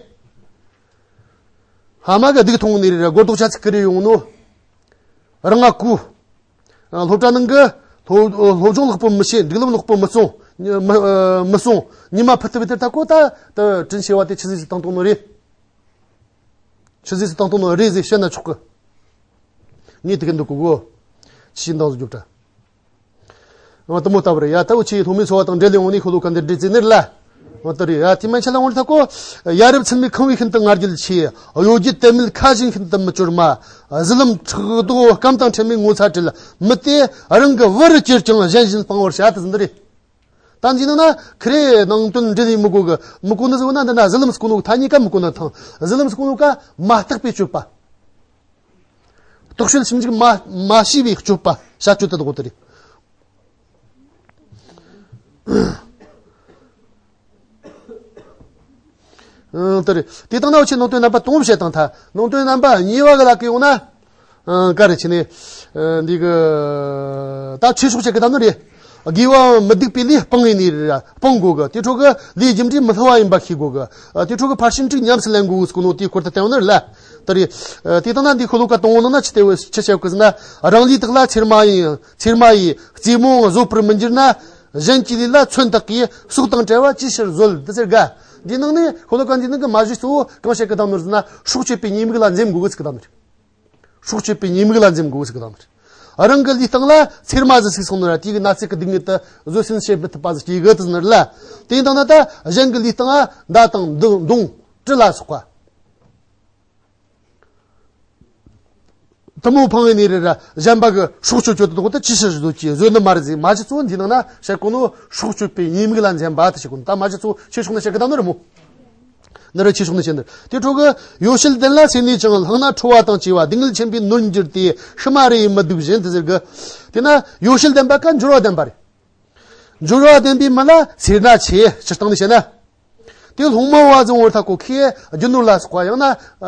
ཕ་མ་གི་སྡུག་མཐོང་ནི་རེད། སྒོར་རྡོག་ཆ་ཚིག་གི་རེ་ཡོང་ནོ། རང་ང་གོ། ཨ། སློབ་གྲྭ་ནང་གི་སློབ་སློབ་སྦྱོང་ལེགས་པོ་མི་བྱེད། སྒྲིག་ལམ་ལེགས་པོ་མི་སྲུང་། མི་ཨ། མི་སྲུང་། ཉི་མ་ཕུད་ཐུབ་དེར་ད་ཁོ་ད་ད་དྲིན་ཆེ་བ་དེ་ཆི་ཟིག་སུ་བཏང་བཏང་ནི་རེད། ཆི་ཟིག་སུ་བཏང་བཏང་ནི་རེད་ཟེར་བཤད་ན་ཆོག་གི། ངས་དེ་གི་འདུག་གོ་གོ། ཆི་འདང་ཟིག་རྒྱོབ་དྲ། འོ་དེ་མོ་ལྟ་བུ་རེད་ཡ། ད་འུ་ཆོས་སློབ་མའི་འཚོ་བ་དང་འབྲེལ་ལས་འོང་ནས་ཤོ་ལོ་ཀ་འདི་འདྲི་རྩིས་ནི་རེད་ལ། འོ་དེ་རེད་ཡ། དེ་མན་ཆད་ལ་འོང་ད་ཁོ། ཡ་རབས་ཚུལ་མིན་ཁང་བའི་ཤིན་ཏུ་ང་རྒྱལ་ཆེ། གཡོ་སྒྱུ་དད་མེད་ཁ་ཞེང་ཤིན་ཏུ་མི་སྐྱོར་མ། གཟི་ལམ་ཕྲག་དོག་སྐམ་དང་ཕྲད་མེད་ངོ་ཚ་བྲལ། མི་དེ་རང་གི་བུ་རུ་གྱུར་ཀྱང་གཞན་བཞིན་སྤང་བར་བྱ། དེ་ཟིན་འདི་རེད། ད་འདི་ནང་ན་ཁེར་རེ་ནང་དོན་འདྲི་ལས་མི་དགོས་གི། མི་གོ་ནི་ཟིག་ན་འདི་ན་གཟི་ལམ་སྐོར་ནོ་ཐ་སྙད་ཀ་མི་གོ་ན་ཐང་། གཟི་ལམ་སྐོར་ནོ་ཀ་མ་བརྟགས་པའི་སྤྱོད་པ། རྟོག་དཔྱོད་ཞིབ་འཇུག་མ་མ་བྱས་པའི་སྤྱོད་པ་བྱ་སྤྱོད་དེ་དགོས་དེ་རེད། ཨང་། དེ་རེད། དེ་དང་ན་འུ་ཆོས་ནང་དོན་རྣམ་པ་དང་པོ་བཤད་དང་ཐ། ནང་དོན་རྣམ་པ་གཉིས་པ་གི་ལ་གི་ཡོང་ན། ཨང་། ག་རེ་བྱས་ནས། ཨ། འདི་གི་ད་ཆོས་ཕྱོགས་བཤད་གི་ད་ནི་རེད། དགེ་བའམ་མི་སྡིག་པའི་ལས་སྤང་ངེས་ནས་རེད། སྤང་དགོས་གི། དེ་འཕྲོ་གི་ལས་རྒྱུ་འབྲས་མི་སླུ་བ་ཡིན་པ་ཤེས་དགོས་གི། ཨ། དེ་འཕྲོ་གི་ཕར་ཕྱིན་དྲུག་ཉམས་སུ་ལེན་དགོས་གི་ཟེར་གོ་ནོ་དེའི་སྐོར་དུ་བསྟན་ཡོད་ནི་རེད་ལ། དེ་རེད། ཨ། དེ་དང་ན་འདི་ཤོ་ལོ་ཀ་དང་པོ་ནང་ན་ཆི་སྟེ་ཆི་བཤད་གི་ཟེར་ན། རང་ལུས་དག་ལ་ཚེར་མ་ཡིས། ཚེར་མ་ཡིས། རྩེ་མོའང་བཟོད་པར་མི་འགྱུར་ན། གཞན་གྱི་ལུས་ལ་མཚོན་བཏགས་ཀྱིས། སྲོག་དང་བྲལ་བ་ཅིའི་ཕྱིར་བཟོད། འདི་ཟེར་ག། འདི་ནང་ནས་ཤོ་ལོ་ཀ་འདི་ནང་གི་མ་གཞི་གཙོ་བོ་གང་བཤད་གི་བཏང་ནོ་ཟེར་ན། སྲོག་གཅོད་པའི་ཉེས་དམིགས་ལ་འཛེམ་དགོས་གི་ཟེར་གི་བཏང་ནི་རེད། སྲོག་གཅོད་པའི་ཉེས་དམིགས་ལ་འཛེམ་དགོས་ཟེར་གི་བཏང་ནི་རེད། རང་གི་ལུས་སྟེང་ལ་ཚེར་མ་ཟིག་ཟུག་སོང་ནི་ར། དེ་གི་ན་ཚེ་གི་སྡུག་བསྔལ་དེ་བཟོད་བསྲན་བྱེད་མི་ཐུབ་པ་ཟིག་སྐྱེ་གི་དེ་ཟེར་ནི་རེད་ལ། དེ་ཡིན་དང་ན་ད་གཞན་གི་ལུས་སྟེང་ང་མདའ་དང་མདུང་དྲི་ལ་སོགས་པ། དེ་མོ་འཕངས་ཡོད་ནི་རེད་ར། གཞན་པ་གི་སྲོག་གཅོད་གཅོད་དེ་དག་དེ་ཅིའི་ཕྱིར་བཟོད་ཀྱི། བཟོད་ནི་མ་རེད་ཟེར། མ་གཞི་གཙོ་བོ་འདི་ནང་ན་བཤད་གོ་ནོ་སྲོག་གཅོད་པའི་ཉེས་དམིགས་ལ་འཛེམ་པ་དེ་བཤད་གོ་ནོ། ད་མ་གཞི་གཙོ་བོ་ཆོས་ཕྱོགས་ནས་བཤད་གི་ད་ནོ་རེད་མོ། འདི་ར་ཆོས་ཕྱོགས་ནས་བཤད་ནི་རེད། དེ་འཕྲོ་གི་ཡོ་བྱད་ལྡན་ལ་སེར་ནས་ཀྱང་། བླངས་ན་ཁྲོ་བ་དང་བཅས་པ། སྡུག་བསྔལ་ཆེན་པོའི་ནོར་འགྱུར་ཏེ། ཕྱི་མ་རེ་ཡིས་མི་སྡུག་བཞིན་དེ་ཟེར་གི། དེ་ན་ཡོ་བྱད་ལྡན་པ་ཀ་འབྱོར་བ་ལྡན་པ་རེད། འབྱོར་བ་ལྡན་པའི་མི་ལ་སེར་སྣ་ཆེ། སྤྱིར་བཏང་ནས་བཤད་ན། དེ་སློང་མོ་བ་ཟིག་བོར་ཐག་གོ་ཁའི་རྒྱུ་ནོར་ལ་སོགས་པ། ཡང་ན་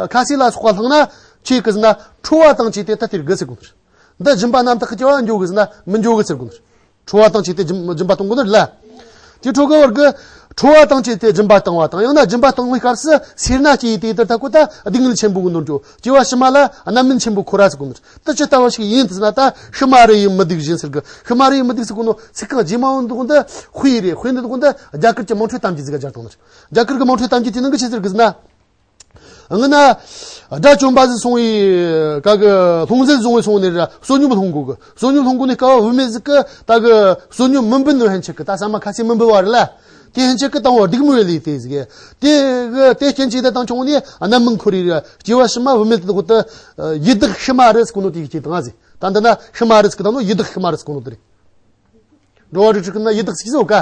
ཁ་ཟས་ལ་སོགས་པ་བླངས་ན་ཆེ་གི་ཟེར་ན། ཁྲོ་བ་དང་བཅས་ཏེ་ད་སྟེར་དགོས་ཟེར་གོ་ནི་རེད། འདི་སྦྱིན་པ་རྣམ་དག་གི་སྐྱེ་བ་འགྱོ་གི་ཟེར་ན་མི་འགྱོ་གི་ཟེར་གོ་ནི་རེད། ཁྲོ་བ་དང་བཅས་ཏེ་སྦྱིན་སྦྱིན་པ་གཏོང་དགོས་ནི་རེད་ལ། དེ་འཕྲོ་གི་བར་གི་ཁྲོ་བ་དང་བཅས་ཏེ་སྦྱིན་པ་བཏང་བ་དང་། ཡང་ན་སྦྱིན་པ་བཏང་བའི་སྐབས་སུ་སེར་སྣ་སྐྱེས་ཏེ་དེ་ལྟར་ཐག་གོ་ད་སྡུག་བསྔལ་ཆེན་པོ་གི་ནོར་འགྱོ། སྐྱེ་བ་ཕྱི་མ་ལ་རྣམ་སྨིན་ཆེན་པོ་འཁོར་ར་ཟེར་གོ་ནི་རེད། དེ་ཅི་ལྟ་བུ་ཞིག་ཡིན་ཟེར་ན། ད་ཕྱི་མ་རེ་ཡིས་མི་སྡུག་བཞིན་ཟེར་གི། ཕྱི་མ་རེ་ཡིས་མི་སྡུག་ཟེར་གོ་ནོ་ཚིག་རྐང་རྗེས་མ་འོང་འདུག་འདི་དཔེ་རེད། དཔེ་འདི་འདུག་འདི་རྒྱ་གར་གྱི་དམངས་ཁྲོད་གཏམ་རྒྱུད་ཟིག་ག་སྦྱར་བཏང་ནི་རེད། རྒྱ་གར་གི་དམངས་ཁྲོད་གཏམ་རྒྱུད་དེ་ནང་གི་ཆི་ཟེར་གི་ཟེར་ན། ང་ན་དགྲ་བཅོམ་པ་ཟིག་སོང་བའི་ག་གི་ལྷུང་བཟེད་བཟུང་བའི་སོང་ནས་ར་བསོད་སྙོམས་ལྷུང་དགོས་གི། བསོད་སྙོམས་ལྷུང་དགོས་ནས་སྐབས་བུད་མེད་ཟིག་གི་ད་གི་བསོད་སྙོམས་མི་འབུལ་ནོ་ཧན་ཆེ་གི། ད་ཟ་མ་ཁ་སེ་མི་འབུལ་བ་ར་ལ། དེ་ཧན་ཆེ་གི་དང་བ་སྡིག་མོ་ལས་དེ་ཟིག་གི། དེ་གི་དེ་རྐྱེན་གྱིས་ད་དང་བྱུང་ནས་རྣམ་སྨིན་འཁོར་རེ་ར་སྐྱེ་བ་ཕྱི་མ་བུད་མེད་དེ་དགོས་ད་ཡི་དྭགས་ཤི་མ་རེད་ཟེར་གོ་ནོ་དེ་གི་སྐྱེ་དང་ཟིག། ད་འདི་ན་ཤི་མ་རེད་ཟེར་གི་དང་ནོ་ཡི་དྭགས་ཤི་མ་རེད་ཟེར་གོ་ནོ་དེ་རེད། འགྲོ་བ་རིགས་དྲུག་གི་ན་ཡི་དྭགས་ཟིག་ཟོ་ཀ།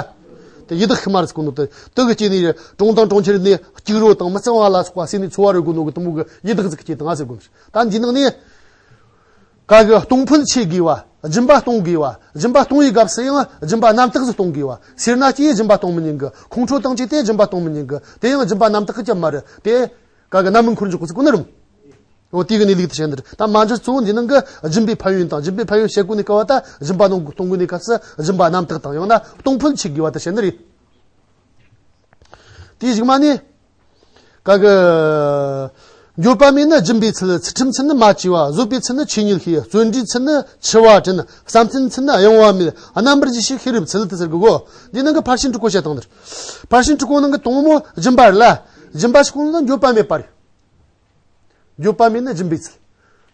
དེ་ཡི་དྭགས་ཤི་མ་རེད་ཟེར་གོ་ནོ་དེ། དེ་གི་སྐྱེ་ནས་གྲོང་དང་གྲོང་ཁྱེར་ནས་སྐྱུག་རོ་དང་མི་གཙང་བ་ལ་སོགས་པ་ཟོས་ནས་འཚོ་བ་རོལ་དགོས་ནོ་གི་དེ་མོ་གི་ཡི་དྭགས་ཟིག་གི་སྐྱེ་དང་ཟེར་གོ་ནོ། ད་འདི་ནང་ནས་ག་གི་གཏོང་ཕོད་ཆེ་དགོས་བ། སྦྱིན་པ་གཏོང་དགོས་བ། སྦྱིན་པ་གཏོང་བའི་སྐབས་སུ་ཡང་སྦྱིན་པ་རྣམ་དག་ཟིག་གཏོང་དགོས་བ། སེར་སྣ་སྐྱེས་སྦྱིན་པ་གཏོང་མི་ཉན་གི། ཁོང་ཁྲོ་དང་བཅས་ཏེ་སྦྱིན་པ་གཏོང་མི་ཉན་གི། དེ་ཡང་སྦྱིན་པ་རྣམ་དག་གི་ཅན་མ་རེད། དེ་ག་གི་རྣམ་སྨིན་འཁོར་འཇུག་གི་ཟེར་གོ་ནི་རེད། འོ་དེ་གི་གནས་ལུགས་དེ་བཤད་འདིར། ད་མ་འཇུ་གཙོ་བོ་འདི་ནང་གི་སྦྱིན་པའི་ཕན་ཡོན་དང་། སྦྱིན་པའི་ཕན་ཡོན་བཤད་དགོས་ནི་ག་བ་ད་སྦྱིན་པ་གཏོང་གཏོང་དགོས་ནི་སྐབས་སུ་སྦྱིན་པ་རྣམ་དག་དང་ཡང་ན་གཏོང་ཕོད་ཆེ་དགོས་བ་ད་བཤད་ནི་རེད། དེའི་གཞུག་མ་ནི། ག་གི། འགྱོད་པ་མེད་ནི་སྦྱིན་པའི་ཚུལ། ཚུལ་ཁྲིམས་ཚུལ་ནི་མ་བཅོས་པ། བཟོད་པའི་ཚུལ་ནི་ཆོས་ཉིད་ཤེས། བརྩོན་འགྲུས་ཚུལ་ནི་འཆི་བ་དྲན། བསམ་གཏན་ཚུལ་ནི་གཡེང་བ་མེད། རྣམ་པར་རྒྱལ་བྱེད་ཤེས་རབ་ཚུལ་དུ་ཟེར་གི་གོ། འདི་ནང་གི་ཕར་ཕྱིན་དྲུག་གོ་བཤད་སྟངས་འདིར། ཕར་ཕྱིན་དྲུག་གོ་ནང་གི་དང་པོ་སྦྱིན་པ་རེད་ལ། སྦྱིན་པ་ཞིག་གོ་ནང་འགྱོད་པ་མེད་པ་རེད། འགྱོད་པ་མེད་ནི་སྦྱིན་པའི་ཚུལ།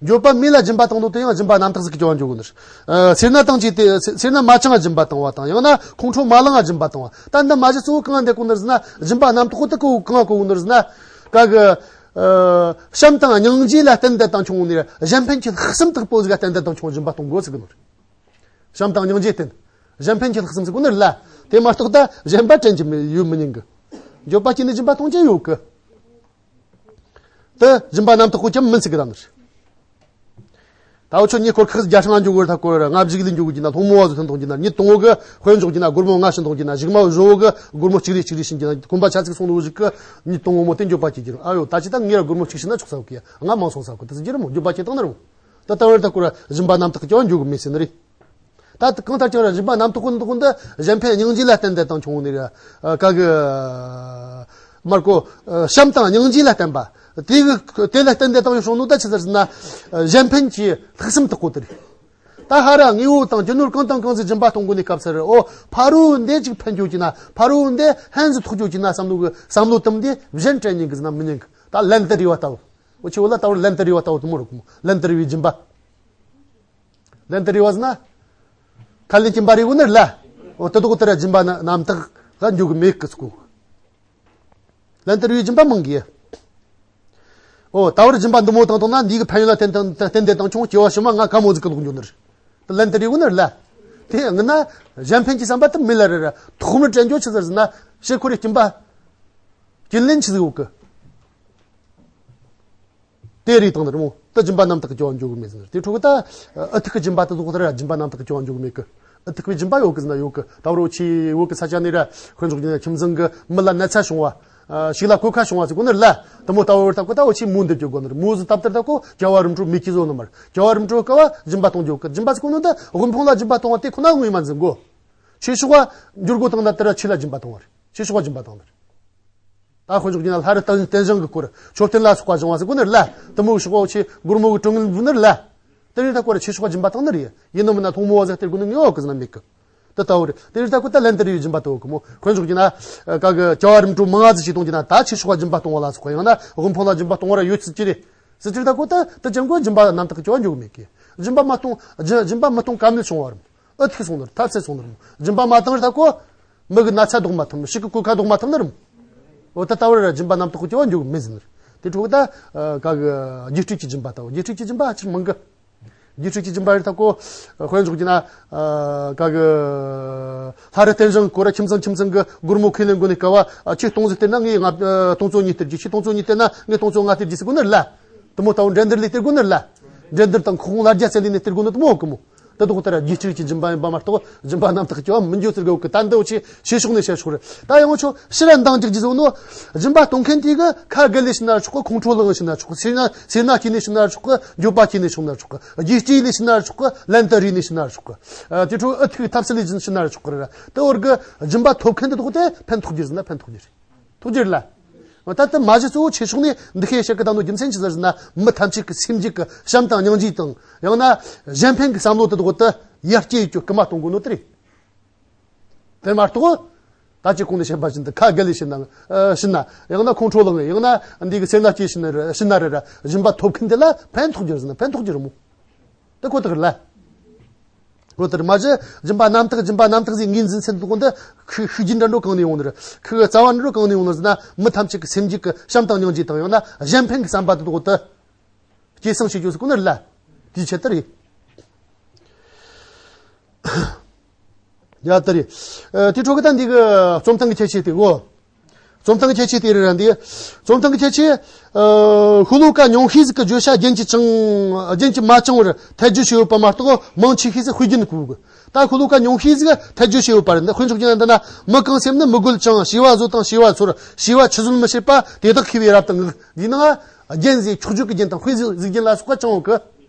འགྱོད་པ་མེད་ལ་སྦྱིན་པ་བཏང་དོ་དེ་ཡང་སྦྱིན་པ་རྣམ་དག་ཟིག་གི་སྐྱོན་འཇོག་གི་ནི། ཨ། སེར་སྣ་དང་བཅས་ཏེ་སེར་སྣ་མ་བཅངས་སྦྱིན་པ་བཏང་བ་དང་ཡང་ན་ཁོང་ཁྲོ་མ་ལངས་སྦྱིན་པ་བཏང་བ། ད་འདི་མ་གཞི་གཙོ་བོ་གང་འདི་གོ་ནི་ཟེར་ན་སྦྱིན་པ་རྣམ་དག་གོ་དེ་གོ་གང་གོ་ནི་ཟེར་ན། ག་གི། ཨ། བྱམས་དང་སྙིང་རྗེ་ལ་བརྟེན་ཏེ་དང་བྱུང་ནི་གཞན་ཕན་གྱི་ལྷག་བསམ་དག་པོ་ཟིག་ལ་བརྟེན་ཏེ་དང་བྱུང་སྦྱིན་པ་གཏོང་དགོས་ཟེར་གི་ནི། བྱམས་དང་སྙིང་རྗེ་བརྟེན། གཞན་ཕན་གྱི་ལྷག་བསམ་ཟེར་གོ་ནི་རེད་ལ། དེ་མ་གཏོགས་ད་གཞན་པ་དྲན་གྱི་མི་ཡོད་མི་ཉན་གི། འགྱོད་པ་སྐྱེས་ནས་སྦྱིན་པ་གཏོང་རྒྱུ་ཡོད་གི། དེ་སྦྱིན་པ་རྣམ་དག་གོ་ཅམ་མིན་ཟེར་གི་ར་ནི། ད་འུ་ཆོ་ཉེ་འཁོར་ཁག་བརྒྱ་ཕྲག་ལྔ་འགྱོ་གི་རེད། ད་གོ་ར་ལྔ་བཞི་ལས་འགྱོ་གི་ན་སློང་མོ་བ་ཟིག་ཐོན་གཏོང་གི་ན་ཉིན་དང་པོ་གི་དཔེ་འཇོག་གི་ན་སྒོར་མོ་ལྔ་བྱིན་གཏོང་གི་ན་གཞུག་མ་བཞི་བོ་གི་སྒོར་མོ་གཅིག་རེ་གཅིག་རེ་བྱིན་གི་ན་གོམ་པ་ཆ་ཚིག་སོང་ནོ་ཟིག་གི་ཉིན་དང་པོ་མོ་དེ་འགྱོད་པ་སྐྱེ་གི་རེད། ཨ་ཡོ་ད་ཅི་ད་ངས་ར་སྒོར་མོ་གཅིག་བྱིན་ན་ཆོག་ས་གི་ཡ་ང་མང་སོང་ས་གི་དེ་ཟིག་རྒྱུ་རེད་མོ། འགྱོད་པ་སྐྱེ་བཏང་ནི་རེད་མོ། ད་ལྟ་བར་ད་གོ་ར་སྦྱིན་པ་རྣམ་དག་གི་སྐྱོན་འགྱོ་གི་མེད་ཟེར་ནི་རེད། ད་དེ་གང་ལྟར་ཀྱང་ར་སྦྱིན་པ་རྣམ་དག་གོ་འདི་གོ་འདི་གཞན་ཕན་སྙིང་རྗེ་ལ་བརྟེན་ཏེ་དང་བྱུང་ནི་ར། ཨ། ག་གི། མར་གོ། ཨ། བྱམས་དང་སྙིང་རྗེ་ལ་བརྟེན་པ། དེ་གི་དེ་ལ་བརྟེན་ཏེ་དང་བྱུང་ནོ་ད་ཆི་ཟེར་ཟེར་ན། ཨ། གཞན་ཕན་གྱི་ལྷག་བསམ་དག་གོ་དེ་རེད། ད་ཧ་ར་དངོས་པོ་དང་རྒྱུ་ནོར་གང་དང་གང་ཟིག་སྦྱིན་པ་གཏོང་དགོས་ནི་སྐབས་སུ་རེད། ཨོ་ཕ་རོལ་འདི་ཅིག་ཕན་འགྱོ་གི་ན་ཕ་རོལ་འདི་ཕན་ཟིག་ཐོགས་འགྱོ་གི་ན་བསམ་བློ་གི་བསམ་བློ་དམ་འདི་གཞན་དྲན་ཉན་གི་ཟེར་ན་མི་ཉན་གི། ད་ལན་དུ་རེ་བ་ལྟ་བུ། འུ་ཆོ་བོད་ལ་ད་བར་ལན་དུ་རེ་བ་ལྟ་བུ་དུ་མོ་རུ་གོ་མོ། ལན་དུ་རེ་བའི་སྦྱིན་པ། ལན་དུ་རེ་བ་ཟེར་ན། ཁ་ལན་སྦྱིན་པ་རེ་བོ་ནི་རེད་ལ། འོ་དེ་དག་དེ་ར་སྦྱིན་པ་ན་རྣམ་དག་ག་འཇུག་གི་མེད་གི་ཚུགས། ལན་དུ་རེ་བའི་སྦྱིན་པ་མང་གི། འོ་ད་བར་སྦྱིན་པ་འདི་མོ་བཏང་བཏང་ན་འདི་གི་ཕན་ཡོན་ལ་བརྟེན་བརྟེན་བརྟེན་ཏེ་བཏང་བྱུང་སྐྱེ་བ་ཕྱི་མ་ང་ག་མོ་ཟིག་གི་ལོག་འགྱོ་ནི་རེད། དེ་ལན་དུ་རེ་བོ་ནི་རེད་ལ། དེ་ཡང་ན་གཞན་ཕན་གྱི་བསམ་པ་དེ་མེད་ལ་རེད་ར། ཐོག་མར་དྲན་རྒྱུ་ཆི་ཟེར་ཟེར་ན་ཕྱིར་འཁོར་རེ་སྦྱིན་པ། སྐྱིན་ལན་ཆི་ཟིག་ཡོད་གི། དེ་རེད་དང་ནི་རེད་མོ། ད་སྦྱིན་པ་རྣམ་དག་གི་སྐྱོན་འཇོག་གི་མེད་ཟེར་ནི། དེ་འཕྲོ་གི་ད་ཨུ་ཐུག་གི་སྦྱིན་པ་དེ་ཚོ་ལྟར་སྦྱིན་པ་རྣམ་དག་གི་སྐྱོན་འཇོག་གི་མེད་གི། ཨུ་ཐུག་པའི་སྦྱིན་པ་ཡོད་གི་ཟེར་ན་ཡོད་གི། ད་བར་འུ་ཆོ་བོད་གི་ས་ཆ་ནས་ར་དཔེ་འཇོག་རྒྱུ་ན་ཁྱིམ་ཚང་གི་མི་ལ་ན་ཚ་བྱུང་བ། ཨ། ཕྱུགས་ལ་གོད་ཁ་བྱུང་བ་ཟེར་གོ་ནི་རེད་ལ། དེ་མོ་ད་བར་ད་གོ་ད་འུ་ཆོས་མོ་འདེབས་རྒྱུ་དགོས་ནི་རེད། མོ་ཟིག་བཏབ་དེར་ད་གོ་རྒྱལ་བ་རིམ་གྲོ་མེ་ཁྱེར་བཟོ་ནི་མ་རེད། རྒྱལ་བ་རིམ་གྲོ་སྐབས་བ་སྦྱིན་པ་གཏོང་རྒྱུ་གི། སྦྱིན་པ་ཟེར་གོ་ནོ་ད་དབུལ་ཕོངས་ལ་སྦྱིན་པ་གཏོང་བ་དེ་ཁོ་ན་ངོས་མ་འཛིན་གོ། ཆོས་ཕྱོགས་བ་འགྱུར་དགོས་དང་ན་དེ་ར་ཆོས་ལ་སྦྱིན་པ་གཏོང་བ་རེད། ཆོས་ཕྱོགས་བ་སྦྱིན་པ་གཏོང་ནི་རེད། ད་དཔེ་འཇོག་རྒྱུ་ན་ལྷ་རི་རྟེན་རྟེན་བཞེངས་གི་སྐོར། མཆོད་རྟེན་ལ་སོགས་པ་བཞེངས་བ་ཟེར་གོ་ནི་རེད་ལ། དེ་མོ་གི་ཕྱོགས་བ་འུ་ཆོས་སྒོར་མོ་གི་གྲོན་དངུལ་འབུལ་ནི་རེད་ལ། དེ་རིང་ད་སྐོར་ཆོས་ཕྱོགས་སྦྱིན་པ་བཏང་ནི་རེད། ཡིན་ནོ་མིན་ན་སློང་མོ་བ་ཟེར་སྟེར་དགོས་ནི་ངེས་བ་གི་ཟེར་ན་མེད་གི། དེ་ལྟ་བུ་རེད། དེ་རིང་ད་སྐོར་ད་ལན་དུ་རེ་བའི་སྦྱིན་པ་དེ་ཡོད་གི་མོ། དཔེ་འཇོག་རྒྱུ་ན། ག་གི་རྒྱལ་བ་རིམ་གྲོ་མང་ང་ཟིག་ཅིག་གཏོང་རྒྱུ་ན་ད་ཆོས་ཕྱོགས་སྦྱིན་པ་གཏོང་བ་ལ་སོགས་པ། ཡང་ན་དབུལ་ཕོངས་ལ་སྦྱིན་པ་གཏོང་བ་ར་ཡོད་ཚུལ་གྱི་རེད། ཟེར་དུས་ད་སྐོར་ད་ད་ཅང་གོ་སྦྱིན་པ་རྣམ་དག་གི་སྐྱོན་འཇོག་མེད་གི། སྦྱིན་པ་མ་གཏོང་སྦྱིན་སྦྱིན་པ་མི་གཏོང་ཀ་མེད་བྱུང་བ་རེད། ཨུ་ཐུག་སོང་ནི་རེད། ཐབས་ཟད་སོང་ནི་རེད། སྦྱིན་པ་མ་བཏང་རེད་ད་གོ། མི་གི་ན་ཚ་ཟློག་མ་ཐུབ་ནི། ཕྱུགས་གི་གོད་ཁ་ཟློག་མ་ཐུབ་ནི་རེད། འོ་ད་ལྟ་བར་ར་སྦྱིན་པ་རྣམ་དག་གི་སྐྱོན་འཇོག་མེད་ཟེར་ནི་རེད། དེ་འཕྲོ་གི་ད་ག་གི་རྒྱས་སྤྲོས་ཀྱི་སྦྱིན་པ་ལྟ་བུ། རྒྱས་སྤྲོས་ཀྱི་སྦྱིན་པ་ཨ་ཆེར་མང་གི། རྒྱས་སྤྲོས་ཀྱི་སྦྱིན་པ་རེད་ད་གོ། དཔེ་འཇོག་རྒྱུ་ན། ག་གི་ལྷ་རི་རྟེན་བཞེངས་སྐོར་ར་ཁྱིམ་ཚང་ཁྱིམ་ཚང་གི་སྒོར་མོ་ཁས་ལེན་དགོས་ནི་སྐབས་བ། ཁྱོས་སྟོང་ཟིག་སྟེར་ན་ངས་ང་སྟོང་ཚོ་གཉིས་སྟེར་རྒྱུ། ཁྱོས་སྟོང་ཚོ་གཉིས་སྟེར་ན་ངས་སྟོང་ཚོ་ལྔ་སྟེར་རྒྱུ་ཟེར་གོ་ནི་རེད་ལ། དེ་མོ་ལྟ་བུ་འགྲན་བསྡུར་ལས་སྟེར་དགོས་ནི་རེད་ལ། འགྲན་བསྡུར་དང་ཁོ་ཁོང་ལ་རྒྱ་བཙལ་ལས་ནས་སྟེར་དགོས་ནི་དེ་མོ་ཡོད་གི་མོ། དེ་དག་ལྟར་རྒྱས་སྤྲོས་ཀྱི་སྦྱིན་པ་ཡིན་པ་མ་གཏོགས་སྦྱིན་པ་རྣམ་དག་གི་སྐྱོན་མི་འཇོག་ཟེར་གི་ཡོད་གི། ད་འདི་འུ་ཆོས་ཆོས་ཕྱོགས་ནས་བཤད་ཕྱོགས་རེད། ད་ཡང་འུ་ཆོ་ཕྱིར་ར་འདང་རྒྱག་རྒྱུ་ཟེར་ནོ། སྦྱིན་པ་གཏོང་མཁན་དེ་གི་ཁ་དགེ་ལས་ཕྱིན་ན་ཆོག་གི། ཁོང་ཁྲོ་ལངས་ཕྱིན་ན་ཆོག་གི། སེར་སྣ་སེར་སྣ་སྐྱེས་ནས་ཕྱིན་ན་ཆོག་གི། འགྱོད་པ་སྐྱེས་ནས་ཕྱིན་ན་ཆོག་གི། རྒྱས་སྤྲོས་ལས་ཕྱིན་ན་ཆོག་གི། ལན་དུ་རེ་ནས་ཕྱིན་ན་ཆོག་གི། དེ་འཕྲོ་ཨུ་ཐུག་ཐབས་ཟད་ལས་ཕྱིན་ན་ཆོག་གི་རེད། དེ་བར་གི་སྦྱིན་པ་ཐོབ་མཁན་དེ་དག་དེ་ཕན་ཐོགས་རྒྱུ་ཟེར་ན་ཕན་ཐོགས་རྒྱུ་རེད། ཐུགས་རྗེ་ལ། ད་ལྟ་མ་གཞི་གཙོ་བོ་ཆོས་ཕྱོགས་ནས་འདི་ཁའི་བཤད་ཀི་དང་ནོ་རྒྱུ་མཚན་ཅི་ཟེར་ཟེར་ན། མི་ཐམས་ཅད་ཀྱི་སེམས་རྒྱུད་ཀྱི་བྱམས་དང་སྙིང་རྗེ་དང་། ཡང་ན་གཞན་ཕན་གྱི་བསམ་བློ་དེ་དག་དེ་ཡར་སྐྱེད་ཡོད་རྒྱུ་སྐུལ་མ་གཏོང་དགོས་ནོ་དེ་རེད། དེ་མ་གཏོགས་ ད་ཅི་གོང་ནས་བཤད་པ་བཞིན་དུ་ཁ་བརྒལ་ལས་ཕྱིན་ན་ཕྱིན་ན། ཡང་ན་ཁོང་ཁྲོ་ལངས། ཡང་ན་འདི་གི་སེམས་ལ་སྐྱེས་ཕྱིན་ན་རེད། ཕྱིན་ན་རེད་ར། སྦྱིན་པ་ཐོབ་མཁན་དེ་ལ་ཕན་ཐོགས་རྒྱུ་རེད་ཟེར་ན་ཕན་ཐོགས་རྒྱུ་རེད་མོ། དེ་ཁོ་ཐག་རེད་ལ། ཁོ་ཐག་རེད། མ་གཞི་སྦྱིན་པ་རྣམ་དག་སྦྱིན་པ་རྣམ་དག་ཟེར་ངོས་འཛིན་ཚུལ་འདུག་གོ། འདི་ཤུགས་ཤུགས་རྒྱུན་འདྲ་འགྲོ་གང་ནས་ཡོང་ནི་རེད། ཁུ་གི་རྩ་བ་འདྲ་འགྲོ་གང་ནས་ཡོང་ནི་ཟེར་ན། མི་ཐམས་ཅད་ཀྱི་སེམས་རྒྱུད་ཀྱི་བྱམས་དང་སྙིང་རྗེ་དང་། ཡང་ན་གཞན་ཕན་གྱི་བསམ་པ་དེ་འདུག་གོ། དེ་སྐྱེད་སྲིང་བྱེད་རྒྱུ་ཟེར་གོ་ནི་རེད་ལ། དེའི་ཆེད་དུ་རེད། ཡ་ད་རེད། ཨ། དེ་འཕྲོ་གི་ད་འདི་གི་རྩོམ་སྟངས་ཀྱི་ཁྱད་ཆོས་དེ་གོ། རྩོམ་སྟངས་ཀྱི་ཁྱད་ཆོས་དེ་རེད་ར་འདི། རྩོམ་སྟངས་ཀྱི་ཁྱད་ཆོས། ཨ། ཤོ་ལོ་ཀ་ཉུང་ཤས་ཟིག་གི་བརྗོད་བྱ་རྒྱན་གྱིས་བཅིངས། རྒྱན་གྱིས་མ་བཅིངས་པར་ཐལ་འགྱུར་བྱས་ཡོད་པ་མ་གཏོགས། མང་ཆེ་ཤས་ཟིག་དཔེ་རྒྱན་གོ་གི། ད་ཤོ་ལོ་ཀ་ཉུང་ཤས་ཟིག་ཐལ་འགྱུར་བྱས་ཡོད་པ་རེད། འདི་དཔེ་འཇོག་རྒྱུ་ན། འདི་ན་མི་གང་སེམས་ནི་མི་རྒོད་ཅིང་། བྱས་པ་བཟོད་དང་བྱས་པ་ཚོར། བྱས་པ་ཆུད་ཟོས་མི་བྱེད་པ་དེ་དག་མཁས་པས་རབ་ཏུ་བསྔགས། འདིའི་ནང་རྒྱན་ཟིག་འཁྱོག་བརྗོད་ཀྱི་རྒྱན་དང་དཔེ་གཟུགས་རྒྱན་ལ་སོགས་པ་ཅང་ཡོད་གི།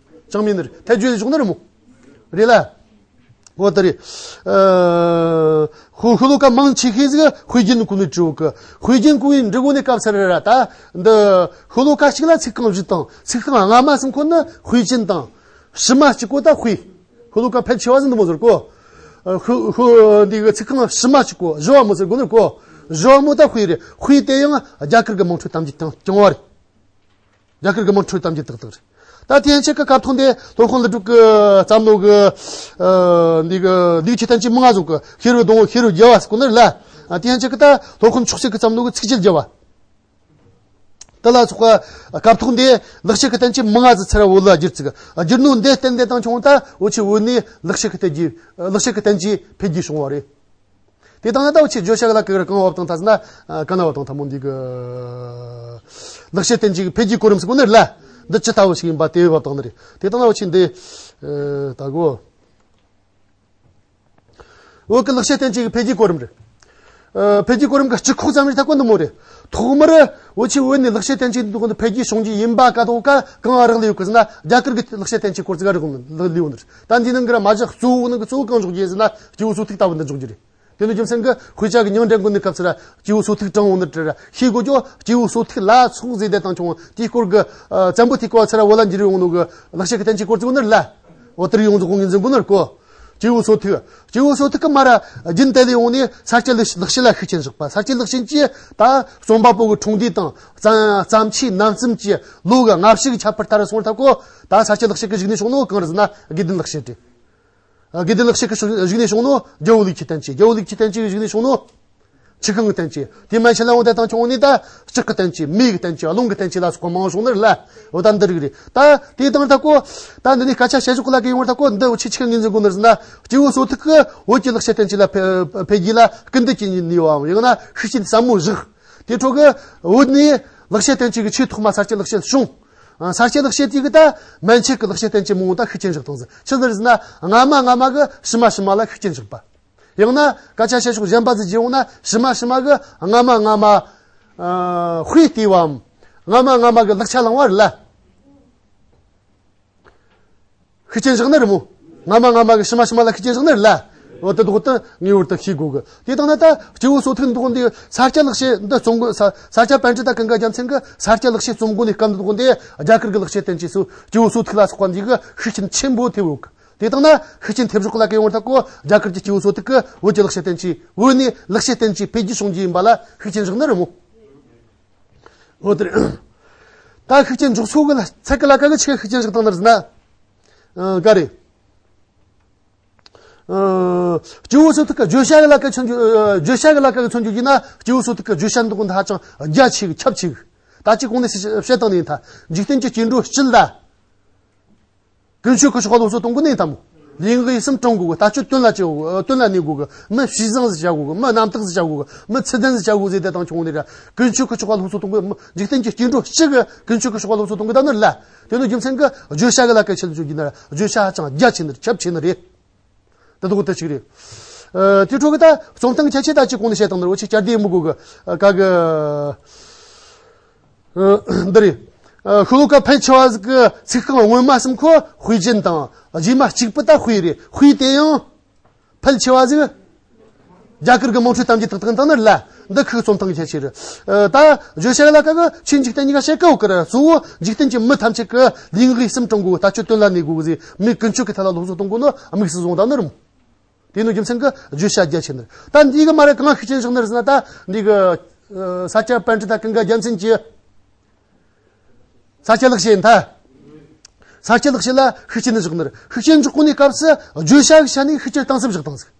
ཅང་མེད་ནི་རེད། ཐལ་འགྱུར་ལས་བྱུང་ནི་རེད་མོ། རེད་ལ། འོ་ད་རེད། ཨ། ཤོ་ཤོ་ལོ་ཀ་མང་ཆེ་ཤས་ཟིག་དཔེ་རྒྱན་གོ་ནས་བྲིས་ཡོད་གི། དཔེ་རྒྱན་གོ་བའི་འབྲི་གོ་ནས་སྐབས་སུ་རེད་ར། ད་འདི་ཤོ་ལོ་ཀ་གཅིག་ལ་ཚིག་རྐང་བཞི་དང་། ཚིག་རྐང་སྔ་མ་གསུམ་ཁོ་ནི་དཔེ་ཅན་དང་། ཕྱི་མ་གཅིག་གོ་ད་དཔེ། ཤོ་ལོ་ཀ་ཕལ་ཆེ་བ་ཟིག་འདི་མོ་ཟེར་གོ། ཨ། ཤོ་ཤོ་འདི་གི་ཚིག་རྐང་ཕྱི་མ་གཅིག་གོ། བཞི་བ་མོ་ཟེར་གོ་ནི་གོ། བཞི་བ་མོ་ད་དཔེ་རེད། དཔེ་དེ་ཡང་རྒྱ་གར་གྱི་དམངས་ཁྲོད་དམ་གྱིས་བསྐྱངས་བསྐྱངས་པ་རེད། རྒྱ་གར་གྱི་དམངས་ཁྲོད་དམ་གྱིས་ཏག་ཏག་རེད། ད་དེ་ཡན་ཆད་ཀྱི་སྐབས་ཐོག་འདི་སློབ་དཔོན་ཀླུ་སྒྲུབ་ཀྱིས་བརྩམས་ནོ་གི། ཨ། འདི་གི་ལུགས་ཀྱི་བསྟན་བཅོས་མང་ང་ཟིག་གི། ཤེས་རབ་སྡོང་བོ། ཤེས་རབ་རྒྱལ་བ་ཟེར་གོ་ནི་རེད་ལ། ཨ། དེ་ཡན་ཆད་ཀྱི་ད་སློབ་དཔོན་མཆོག་སྲེད་ཀྱིས་བརྩམས་ནོ་གི་ཚིགས་བཅད་རྒྱལ་བ། དེ་ལ་སོགས་པ་སྐབས་ཐོག་འདི་ལེགས་བཤད་ཀྱི་བསྟན་བཅོས་མང་ང་ཟིག་ཚུར་བོད་ལ་བསྒྱུར་ཚུལ། བསྒྱུར་ནོ་འདི་བསྟན་འདི་དང་ཆུང་ད་འུ་ཆོ་བོད་ནས་ལེགས་བཤད་ཀྱི་བསྟན་བཅོས། ལེགས་བཤད་ཀྱི་བསྟན་བཅོས་འཕེལ་རྒྱས་བྱུང་བ་རེད། དེ་དང་ན་ད་འུ་ཆོས་བརྗོད་བྱ་གི་ལ་ཀ་གང་བབ་དང་ཐ་ཟེར་ན། ཨ། ག་ན་བབ་དང་ཐ་མོ་འདི་གི་ལེགས་བཤད་བསྟན་བཅོས་ཀྱི་འཕེལ་རྒྱས་གོ་རིམ་ཟེར་གོ་ནི་རེད་ལ། འདི་ཇི་ལྟ་བུ་ཞིག་ཡིན་པ་དེ་བབ་དང་ནི་རེད། དེ་དང་ན་འུ་ཆོས་འདི། ཨ། ད་གོ། བོད་ཀྱི་ལེགས་བཤད་བསྟན་བཅོས་ཀྱི་འཕེལ་རྒྱས་གོ་རིམ་རེད། ཨ། འཕེལ་རྒྱས་གོ་རིམ་གྱི་སྤྱི་ཁོག་ཙམ་རེ་ཐག་གོ་འདི་མོ་རེད། ཐོག་མར་འུ་ཆོས་བོད་ནས་ལེགས་བཤད་བསྟན་བཅོས་འདི་གོ་འདི་འཕེལ་རྒྱས་བྱུང་རྒྱུ་ཡིན་པ་ག་དོག་ག་གང་རག་ལས་ཡོད་གི་ཟེར་ན། རྒྱ་གར་གྱི་ལེགས་བཤད་བསྟན་བཅོས་སྐོར་ཟིག་རག་ལས་ཡོད་ནི་རེད། ད་འདི་ནང་གི་ར་མ་གཞི་གཙོ་བོ་ནང་གི་གཙོ་བོ་གང་འཇོག་རྒྱུ་ཟེར་ན། སྐྱེས་བུ་སོ་ཐིག་ལྟ་བུ་འདི་འཇོག་རྒྱུ་རེད། དེ་ནི་རྒྱུ་མཚན་གྱིས་དཔེ་ཆ་གི་མྱིང་འདྲེན་གོ་ནི་སྐབས་སུ་ར་སྐྱེས་བུ་སོ་ཐིག་དྲངས་འོང་ནི་རེད་ར། ཤེས་དགོས་རྒྱུ་སྐྱེས་བུ་སོ་ཐིག་ལ་སོགས་ཟེར་དེ་དང་ཆུང་དེའི་སྐོར་གྱི། ཨ། བཙན་པོ་ཐེག་པ་ཚུར་བོད་ལ་འགྱུར་ཡོང་ནོ་གི་ལེགས་བཤད་ཀྱི་བསྟན་བཅོས་སྐོར་ཟེར་གོ་ནི་རེད་ལ། འོ་དེར་ཡོངས་རྫོགས་ངོས་འཛིན་གོ་ནི་རེད་གོ། སྐྱེས་བུ་སོ་ཐིག་སྐྱེས་བུ་སོ་ཐིག་གིས་མར་ར་རྒྱུན་དེད་ལས་ཡོང་ནས་ས་སྐྱ་ལེགས་ལེགས་བཤད་ལ་ཤུགས་རྐྱེན་བཞག་པ། ས་སྐྱ་ལེགས་བཤད་ཀྱིས་ད་རྩོམ་པ་པོ་གི་འཁྲུངས་འདས་དང་། བརྩམས་བརྩམས་ཆོས་རྣམ་གསུམ་གྱི་ལོ་གི་སྔ་ཕྱི་གི་ཁྱད་པར་ལྟར་སོང་ཐལ་གོ། ད་ས་སྐྱ་ལེགས་བཤད་ཀྱི་གཞུག་ནས་བྱུང་ནོ་གང་རེད་ཟེར་ན་དགེ་ལྡན་ལེགས་བཤད་རེད། དགེ་ལྡན་ལེགས་བཤད་ཀྱི་གཞུག་ནས་བྱུང་ནོ་རྒྱལ་པོ་ལུགས་ཀྱི་བསྟན་བཅོས། རྒྱལ་པོ་ལུགས་ཀྱི་བསྟན་བཅོས་ཀྱི་གཞུག་ནས་བྱུང་ནོ་ཆུ་ཁང་གི་བསྟན་བཅོས། དེ་མན་ཆད་ལ་འོང་དེ་དང་ཆུང་ནས་ད་ལྕགས་ཀྱི་བསྟན་བཅོས། མེ་གི་བསྟན་བཅོས། རླུང་གི་བསྟན་བཅོས་ལ་སོགས་པ་མང་བོ་བྱུང་ནི་རེད་ལ། འོ་ད་འདི་རིགས་རེད། ད་དེ་དང་ད་གོ། ད་འདི་ནས་སྐད་ཆ་བཤད་ཕྱོགས་ལ་གི་ཡོང་བར་ད་གོ། འདི་འུ་ཆོས་ཆི་གི་ངོས་འཛིན་དགོས་ནི་ཟེར་ན། སྐྱེས་བུ་སོ་ཐིག་གིས་བོད་ཀྱི་ལེགས་བཤད་བསྟན་བཅོས་ལ་འཕེལ་འཕེལ་རྒྱས་ལ་སྐུལ་འདེད་ཀྱི་ནུས་པའམ། ཡང་ན་ཤུགས་རྐྱེན་ཟབ་མོ་བཞག་དེ་འཕྲོ་གི་བོད་ནས་ལེགས་བཤད་བསྟན་བཅོས་ཀྱི་ཆེས་ཐོག་མ་ས་སྐྱ་ལེགས་བཤད་བྱུང་། ཨ། ས་སྐྱ་ལེགས་བཤད་དེ་གིས་ད་མན་ཆད་ཀྱི་ལེགས་བཤད་བསྟན་བཅོས་མང་བོ་ད་ཤུགས་རྐྱེན་བཞག་བཏང་ཟིག་ཆི་ཟིག་རེད་ཟེར་ན། སྔ་མ་སྔ་མ་གི་ཕྱི་མ་ཕྱི་མ་ལ་ཤུགས་རྐྱེན་བཞག་པ། ཡང་ན་སྐད་ཆ་བཤད་ཕྱོགས་གཞན་པ་ཟིག་བརྗེ་འོང་ན། ཕྱི་མ་ཕྱི་མ་གི་སྔ་མ་སྔ་མ། ཨ། དཔེ་བལྟས་པའམ། སྔ་མ་སྔ་མ་གི་ལེགས་ཆ་བླངས་པ་རེད་ལ། ཤུགས་རྐྱེན་བཞག་ནི་རེད་མོ། སྔ་མ་སྔ་མ་གི་ཕྱི་མ་ཕྱི་མ་ལ་ཤུགས་རྐྱེན་བཞག་ནི་རེད་ལ། འོ་དེ་དག་ད་ངེས་པར་དུ་ཤེས་དགོས་གི། དེ་དང་ན་ད་སྐྱེས་བུ་སོ་ཐིག་འདི་དག་འདི་ས་སྐྱ་ལེགས་བཤད་འདི་རྩོམ་གོ། ས་ས་སྐྱ་པཎྜི་ཏ་ཀུན་དགའ་རྒྱལ་མཚན་གྱིས་ས་སྐྱ་ལེགས་བཤད་རྩོམ་གོ་ནས་སྐབས་འདི་དག་འདི་རྒྱ་གར་གྱི་ལེགས་བཤད་བསྟན་བཅོས་སུ་སྐྱེས་བུ་སོ་ཐིག་ལ་སོགས་པ་འདི་གི་ཤུགས་རྐྱེན་ཆེན་པོ་ཐེབས་ཡོད་གི། དེ་དང་ན་ཤུགས་རྐྱེན་ཐེབས་ཕྱོགས་ལ་གི་ཡོང་བར་ད་གོ། རྒྱ་གར་གྱི་སྐྱེས་བུ་སོ་ཐིག་གིས་བོད་ཀྱི་ལེགས་བཤད་བསྟན་བཅོས། བོད་ནས་ལེགས་བཤད་བསྟན་བཅོས་འཕེལ་རྒྱས་བྱུང་རྒྱུ་ཡིན་པ་ལ་ཤུགས་རྐྱེན་བཞག་ནི་རེད་མོ། འོ་དེ་རེད། ད་ཤུགས་རྐྱེན་འཇོག་ས་གི་ལ་ཚད་ཀྱི་ལ་ཀ་གི་ཆི་གི་ཤུགས་རྐྱེན་བཞག་བཏང་ནི་རེད་ཟེར་ན། ཨ། ག་རེ། ཨ། སྐྱེས་བུ་སོ་ཐིག་གིས་བརྗོད་བྱ་གི་ལ་ཀ་མཚོན་བརྗོད། ཨ། བརྗོད་བྱ་གི་ལ་ཀ་གི་མཚོན་བརྗོད་བགྱིས་ན། སྐྱེས་བུ་སོ་ཐིག་གི་བརྗོད་བྱ་འདི་དག་འདི་ཧ་ཅང་རྒྱ་ཆེ་གི་ཁྱབ་ཆེ་གི། ད་ཅི་གོང་ནས་བཤད་བཏང་ནི་ཡིན་ད། འཇིག་རྟེན་གྱི་སྐྱེ་འགྲོ་སྤྱི་ལ། ཀུན་སྤྱོད་ཀྱི་ཕྱོགས་ལ་སློབ་གསོ་གཏོང་དགོས་ནི་ཡིན་ད་མོ། ལུས་ངག་ཡིད་གསུམ་དྲང་དགོས་གི། ལྟ་སྤྱོད་དོན་ལ་བྱེད་དགོས་གི། དོན་ལ་གནས་དགོས་གི། མི་ཞེ་བཟང་ཟིག་བྱ་དགོས་གི། མི་རྣམ་དག་ཟིག་བྱ་དགོས་གི། མི་ཚུལ་ལྡན་ཟིག་བྱ་དགོས་ཟེར་དེ་དང་ཆུང་ནས་ར་ཀུན་སྤྱོད་ཀྱི་ཕྱོགས་ལ་སློབ་གསོ་གཏོང་དགོས། མི་འཇིག་རྟེན་གྱི་སྐྱེ་འགྲོ་སྤྱི་གི་ཀུན་སྤྱོད་ཀྱི་ཕྱོགས་ལ་སློབ་གསོ་གཏོང་དགོས་ད་ནི་རེད་ལ། དེ་ནི་རྒྱུ་མཚན་གྱིས་བརྗོད་བྱ་གི་ལ་ཀ་ཆེད་དུ་བརྗོད་རྒྱུ་ན་ར་བརྗོད་བྱ་ཧ་ཅང་རྒྱ་ཆེ་ནི་རེད། ཁྱབ་ཆེ་ནི་རེད། ད་དུ་དེ་ཅིག་རེད། ཨ། དེ་འཕྲོ་གི་ད་རྩོམ་སྟངས་ཁྱད་ཆོས་ད་ཅི་གོང་ནས་བཤད་བཏང་ནི་རེད། འུ་ཆོས་བསྐྱར་ཟློས་མི་དགོས་གི། ཨ། ག་གི། ཨ། འདི་རེད། ཨ། ཤོ་ལོ་ཀ་ཕལ་ཆེ་བ་ཟིག་གི་ཚིག་རྐང་སྔོན་མ་གསུམ་ཁོ་དཔེ་རྒྱན་དང་། རྗེས་མ་གཅིག་པུ་ད་དཔེ་རེད། དཔེ་དེ་ཡང་ཕལ་ཆེ་བ་ཟིག་རྒྱ་གར་གྱི་དམངས་ཁྲོད་གཏམ་རྒྱུད་ཏག་ཏག་བཏང་ནི་རེད་ལ། འདི་ཁོའི་རྩོམ་སྟངས་ཁྱད་ཆོས་རེད། ཨ། ད་བརྗོད་བྱ་ལ་ཀ་གི་ཆོས་འཇིག་རྟེན་གཉིས་ཀ་བཤད་ཀ་ཡོད་གི་རེད། གཙོ་བོ་འཇིག་རྟེན་གྱི་མི་ཐམས་ཅད་ཀྱི་ལུས་ངག་ཡིད་གསུམ་དྲང་དགོས། ལྟ་སྤྱོད་དོན་ལ་གནས་དགོས་ཟེར། མི་ཀུན་སྤྱོད་ཀྱི་ཐད་ལ་སློབ་གསོ་གཏོང་དགོས་ནོ་དམིགས་སུ་བཟུང་བཏང་ནི་རེད། དེ་ནི་རྒྱུ་མཚན་གྱི་བརྗོད་བྱ་རྒྱ་ཆེ་ནི། ད་འདི་གི་མ་ར་གང་ཤུགས་ཆེན་བཞག་ནི་རེད་ཟེར་ན། ད་འདི་གི་ས་སྐྱ་པཎྜི་ཏ་ཀུན་དགའ་རྒྱལ་མཚན་གྱི་ས་སྐྱ་ལེགས་བཤད་ཡིན་ད། ས་སྐྱ་ལེགས་བཤད་ལ་ཤུགས་ཆེན་བཞག་ནི་རེད། ཤུགས་ཆེན་འཇོག་གོ་ནི་སྐབས་སུ་བརྗོད་བྱ་གི་ཆ་ནས་ཤུགས་ཆེན་གཏིང་ཟབ་བཞག་བཏང་ཟིག་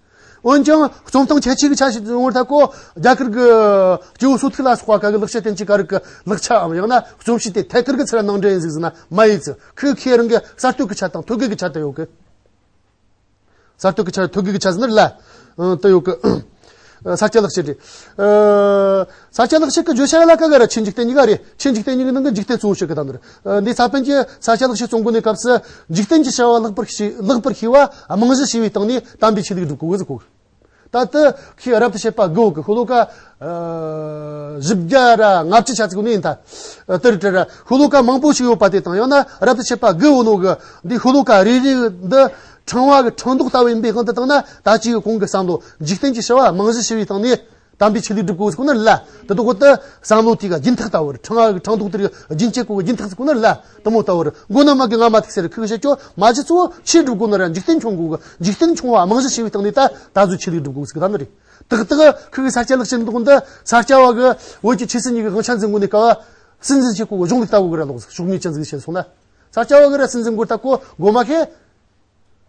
འོན་ཀྱང་རྩོམ་སྟངས་ཁྱད་ཆོས་ཀྱི་ཆ་ཞིག་ཡོང་བར་ཐལ་གོ། རྒྱ་གར་གྱི་སྐྱེས་བུ་སོ་ཐུག་ལ་སོགས་པ་ག་གི་ལེགས་བཤད་བསྟན་བཅོས་ག་རིགས་ཀྱི་ལེགས་ཆའམ། ཡང་ན་རྩོམ་གཤིས་དེ་ཐད་ཀར་གྱི་ཚུལ་ནང་འདྲེན་ཡིན་ཟིག་ཟེར་ན་མ་ཡིན་ཟིག་ཁོས་ཁོའི་རང་གི་གསར་གཏོད་ཀྱི་ཆ་དང་ཐོད་བརྒལ་གྱི་ཆ་དུ་ཡོད་གི། གསར་གཏོད་ཀྱི་ཆ་ཐོད་བརྒལ་གྱི་ཆ་ཟེར་ནི་རེད་ལ། ཨང་དུ་ཡོད་གི། ས་སྐྱ་ལེགས་བཤད་རེད། ཨ། ས་སྐྱ་ལེགས་བཤད་ཀྱི་བརྗོད་བྱ་ལ་ཀ་ག་ར་ཆོས་འཇིག་རྟེན་གཉིས་ཀ་རེད། ཆོས་འཇིག་རྟེན་གཉིས་ཀྱི་ནང་གི་འཇིག་རྟེན་གཙོ་བོ་བྱེད་གི་དང་ནི་རེད། ཨ། འདི་ས་པཎ་གྱིས་ས་སྐྱ་ལེགས་བཤད་རྩོམ་གོ་ནས་སྐབས་སུ་འཇིག་རྟེན་གྱི་བྱ་བ་ལེགས་པར་ཤེས་ལེགས་པར་ཤེས་པ་རྨང་གཞི་བྱས་པའི་སྟེང་ནས་དམ་པའི་ཆོས་ལུགས་སྒྲུབ་དགོས་གི་ཟེར་གོ། ད་ལྟ་ཁོས་རབ་ཏུ་བྱེད་པ་དགུ་བོ་གི་ཤོ་ལོ་ཀ་ཨ་བཞི་བརྒྱ་ར་ལྔ་བཅུ་ཆ་ཙིག་ནས་ཡིན་ད། ཨ། དེར་དེར་ཤོ་ལོ་ཀ་མང་པོ་ཞིག་ཡོད་པ་དེ་དང་། ཡང་ན་རབ་ཏུ་བྱེད་པ་དགུ་བོ་ནོ་གི་འདི་ཤོ་ལོ་ཀ་རེ་རེ་འདི་ཕྲེང་བ་གི་ཕྲེང་རྡོག་ལྟ་བུ་ཡིན་པའི་དབང་དུ་བཏང་ན། ད་ཅིག་གི་གོང་གི་བསམ་བློ་འཇིག་རྟེན་གྱི་བྱ་བ་རྨང་གཞི་བྱས་པའི་སྟེང་ནས་དམ་པའི་ཆོས་ལུགས་སྒྲུབ་དགོས་ཟེར་གོ་ནི་རེད་ལ། དེ་དག་གོ་ད་བསམ་བློ་དེ་ག་རྒྱུན་ཐག་ལྟ་བུར། ཕྲེང་བ་གི་ཕྲེང་རྡོག་དེ་རྒྱུན་ཆད་གོ་གི་རྒྱུན་ཐག་ཟེར་གོ་ནི་རེད་ལ། དེ་མོ་ལྟ་བུར་མགོ་ན་མ་གི་ང་མ་ཐུག་ཟེར་ཁུག་བཤད་ཀྱོ་མ་གཞི་གཙོ་བོ་ཆོས་སྒྲུབ་དགོས་ནི་རེད། འཇིག་རྟེན་མཆོང་དགོས་གི། འཇིག་རྟེན་མཆོང་བ་རྨང་གཞི་བྱས་པའི་སྟེང་ནས་ད་ད་གཟོད་ཆོས་ལུགས་སྒྲུབ་དགོས་ཟེར་གི་ད་ནི་རེད། ཏག་ཏག་ཁུ་གི་ས་སྐྱ་ལེགས་བཤད་འདུག་འདི་ས་སྐྱ་བ་གི་བོད་ཀྱི་ཆོས་སྲིད་གཉིས་ཀྱི་དབང་ཆ་འཛིན་དགོས་ནས་སྐབས་སྲིད་འཛིན་བྱེད་དགོས་གི་གཞུང་ལུགས་ལྟ་བུ་གི་ར་ལོག་ཟིག་ཕྱོགས་གཉིས་ཅན་ཟིག་བཤད་སོང་ན། ས་སྐྱ་བ་གི་ར་སྲིད་འཛིན་དགོས་ལྟ་གོ་མགོ་མ་ཁེ།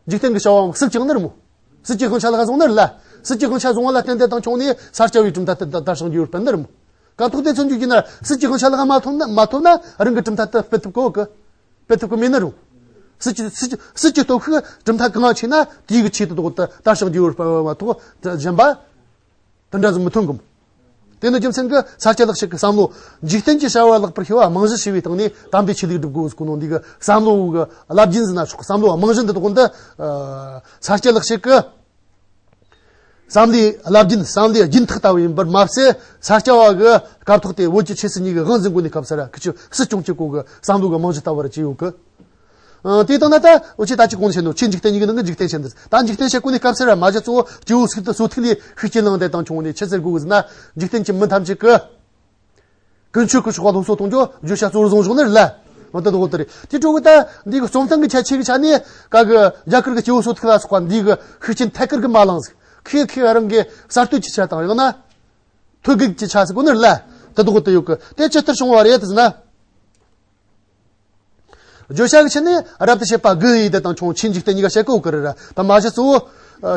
འཇིག་རྟེན་གྱི་བྱ་བའམ་སྲིད་ཀྱི་དབང་ནི་རེད་མོ། སྲིད་ཀྱི་དབང་ཆ་ལག་བཟུང་ནི་རེད་ལ། སྲིད་ཀྱི་དབང་ཆ་བཟུང་བ་ལ་བརྟེན་ཏེ་དང་ཆུང་ནས་ས་སྐྱ་བའི་གྲུབ་མཐའ་དེ་དར་ཞིང་རྒྱས་པར་སྤེལ་ནི་རེད་མོ། སྐབས་ཐོག་དེ་ཚོ་འཇུག་རྒྱུ་ན་སྲིད་ཀྱི་དབང་ཆ་ལག་མ་ཐོབ་ན་མ་ཐོབ་ན་རང་གི་གྲུབ་མཐའ་དེ་སྤེལ་ཐུབ་གོ་གི། སྤེལ་ཐུབ་ཀྱི་མེད་ནི་རུང་། སྲིད་ཀྱི་སྲིད་ཀྱི་སྲིད་ཀྱི་སྟོབས་ཤུགས་གྲུབ་མཐའ་གང་ཆེ་ན་དེའི་གི་ཆེད་དུ་དོགས་ཏེ་དར་ཞིང་རྒྱས་པར་སྤེལ་བ་མ་གཏོགས་གཞན་པ་དེ་འདྲ་ཟིག་མི་ཐོན་གི་མོ། དེ་ནི་རྒྱུ་མཚན་གྱིས་ས་སྐྱ་ལེགས་བཤད་ཀྱི་བསམ་བློ་འཇིག་རྟེན་གྱི་བྱ་བ་ལེགས་པར་ཤེས་པ་རྨང་གཞི་བྱས་པའི་སྟེང་ནས་དམ་པའི་ཆོས་ལུགས་སྒྲུབ་དགོས་ཟེར་གོ་ནོ་འདི་གི་བསམ་བློ་གི་རླབས་རྒྱུན་ཟེར་ན་ཆོག་བསམ་བློ་རྨང་གཞི་འདི་དག་འདི་ས་སྐྱ་ལེགས་བཤད་ཀྱི་བསམ་བློའི་རླབས་རྒྱུན། བསམ་བློའི་རྒྱུན་ཐག་ལྟ་བུ་ཡིན་པར་མ་ཟད། ས་སྐྱ་བ་གི་སྐབས་ཐོག་དེ་བོད་ཀྱི་ཆོས་སྲིད་གཉིས་ཀྱི་དབང་འཛིན་དགོས་ནས་སྐབས་སུ་ར་ཁི་ཆོས་སྲིད་སྐྱོང་བྱེད་སྒོ་གི་བསམ་བློ་གི་རྨང་གཞི་ལྟ་བུ་ར་ཅི་ཡོད་གི། ཨ། དེ་དང་ན་ད་འུ་ཆོས་ད་ཅི་གོང་བཤད་ནོ་ཆོས་འཇིག་རྟེན་གཉིས་ཀྱི་ནང་གི་འཇིག་རྟེན་བཤད་འདི། ད་འཇིག་རྟེན་བཤད་གོ་ནས་སྐབས་སུ་ར་མ་གཞི་གཙོ་བོ་སྐྱེ་བོ་སུག་ཏུ་སོ་ཐུག་ལས་ཤུགས་ཀྱི་ནང་དེ་དང་ཆུང་ནས་ཆི་ཟེར་དགོས་གི་ཟེར་ན། འཇིག་རྟེན་གྱི་མི་ཐམས་ཅད་ཀྱི་ཀུན་སྤྱོད་ཀྱི་ཕྱོགས་ལ་སློབ་གསོ་གཏོང་རྒྱུ་བརྗོད་བྱ་གཙོ་བོར་བཟུང་བཞག་ནི་རེད་ལ། འོ་ད་དོ་དེ་རེད། དེ་འཕྲོ་གི་ད་འདི་གི་རྩོམ་སྟངས་ཀྱི་ཁྱད་ཆོས་ཀྱི་ཆ་ནས་ག་གི་རྒྱ་གར་གྱི་སྐྱེ་བོ་སོ་ཐུག་ལ་སོགས་པ་འདི་གི་ཤུགས་རྐྱེན་ཐད་ཀར་གྱི་མ་ལངས་ཟིག་ཁོས་ཁོས་རང་གི་གསར་གཏོད་ཀྱི་ཆ་དང་ཡང་ན་ཐོད་བརྒལ་གྱི་ཆ་ཟེར་གོ་ནི་རེད་ལ། ད་དོ་དེ་ཡོད་གི། དེ་ཇི་ལྟར་བྱུང་བ་རེད་ཟེར་ན། བརྗོད་བྱ་གི་ཆ་ནས་རབ་ཏུ་བྱེད་པ་དགུ་ཡི་དེ་དང་ཆུང་ཆོས་འཇིག་རྟེན་གཉིས་ཀ་བཤད་གོ་གི་རེད་ར། ད་མ་གཞི་གཙོ་བོ་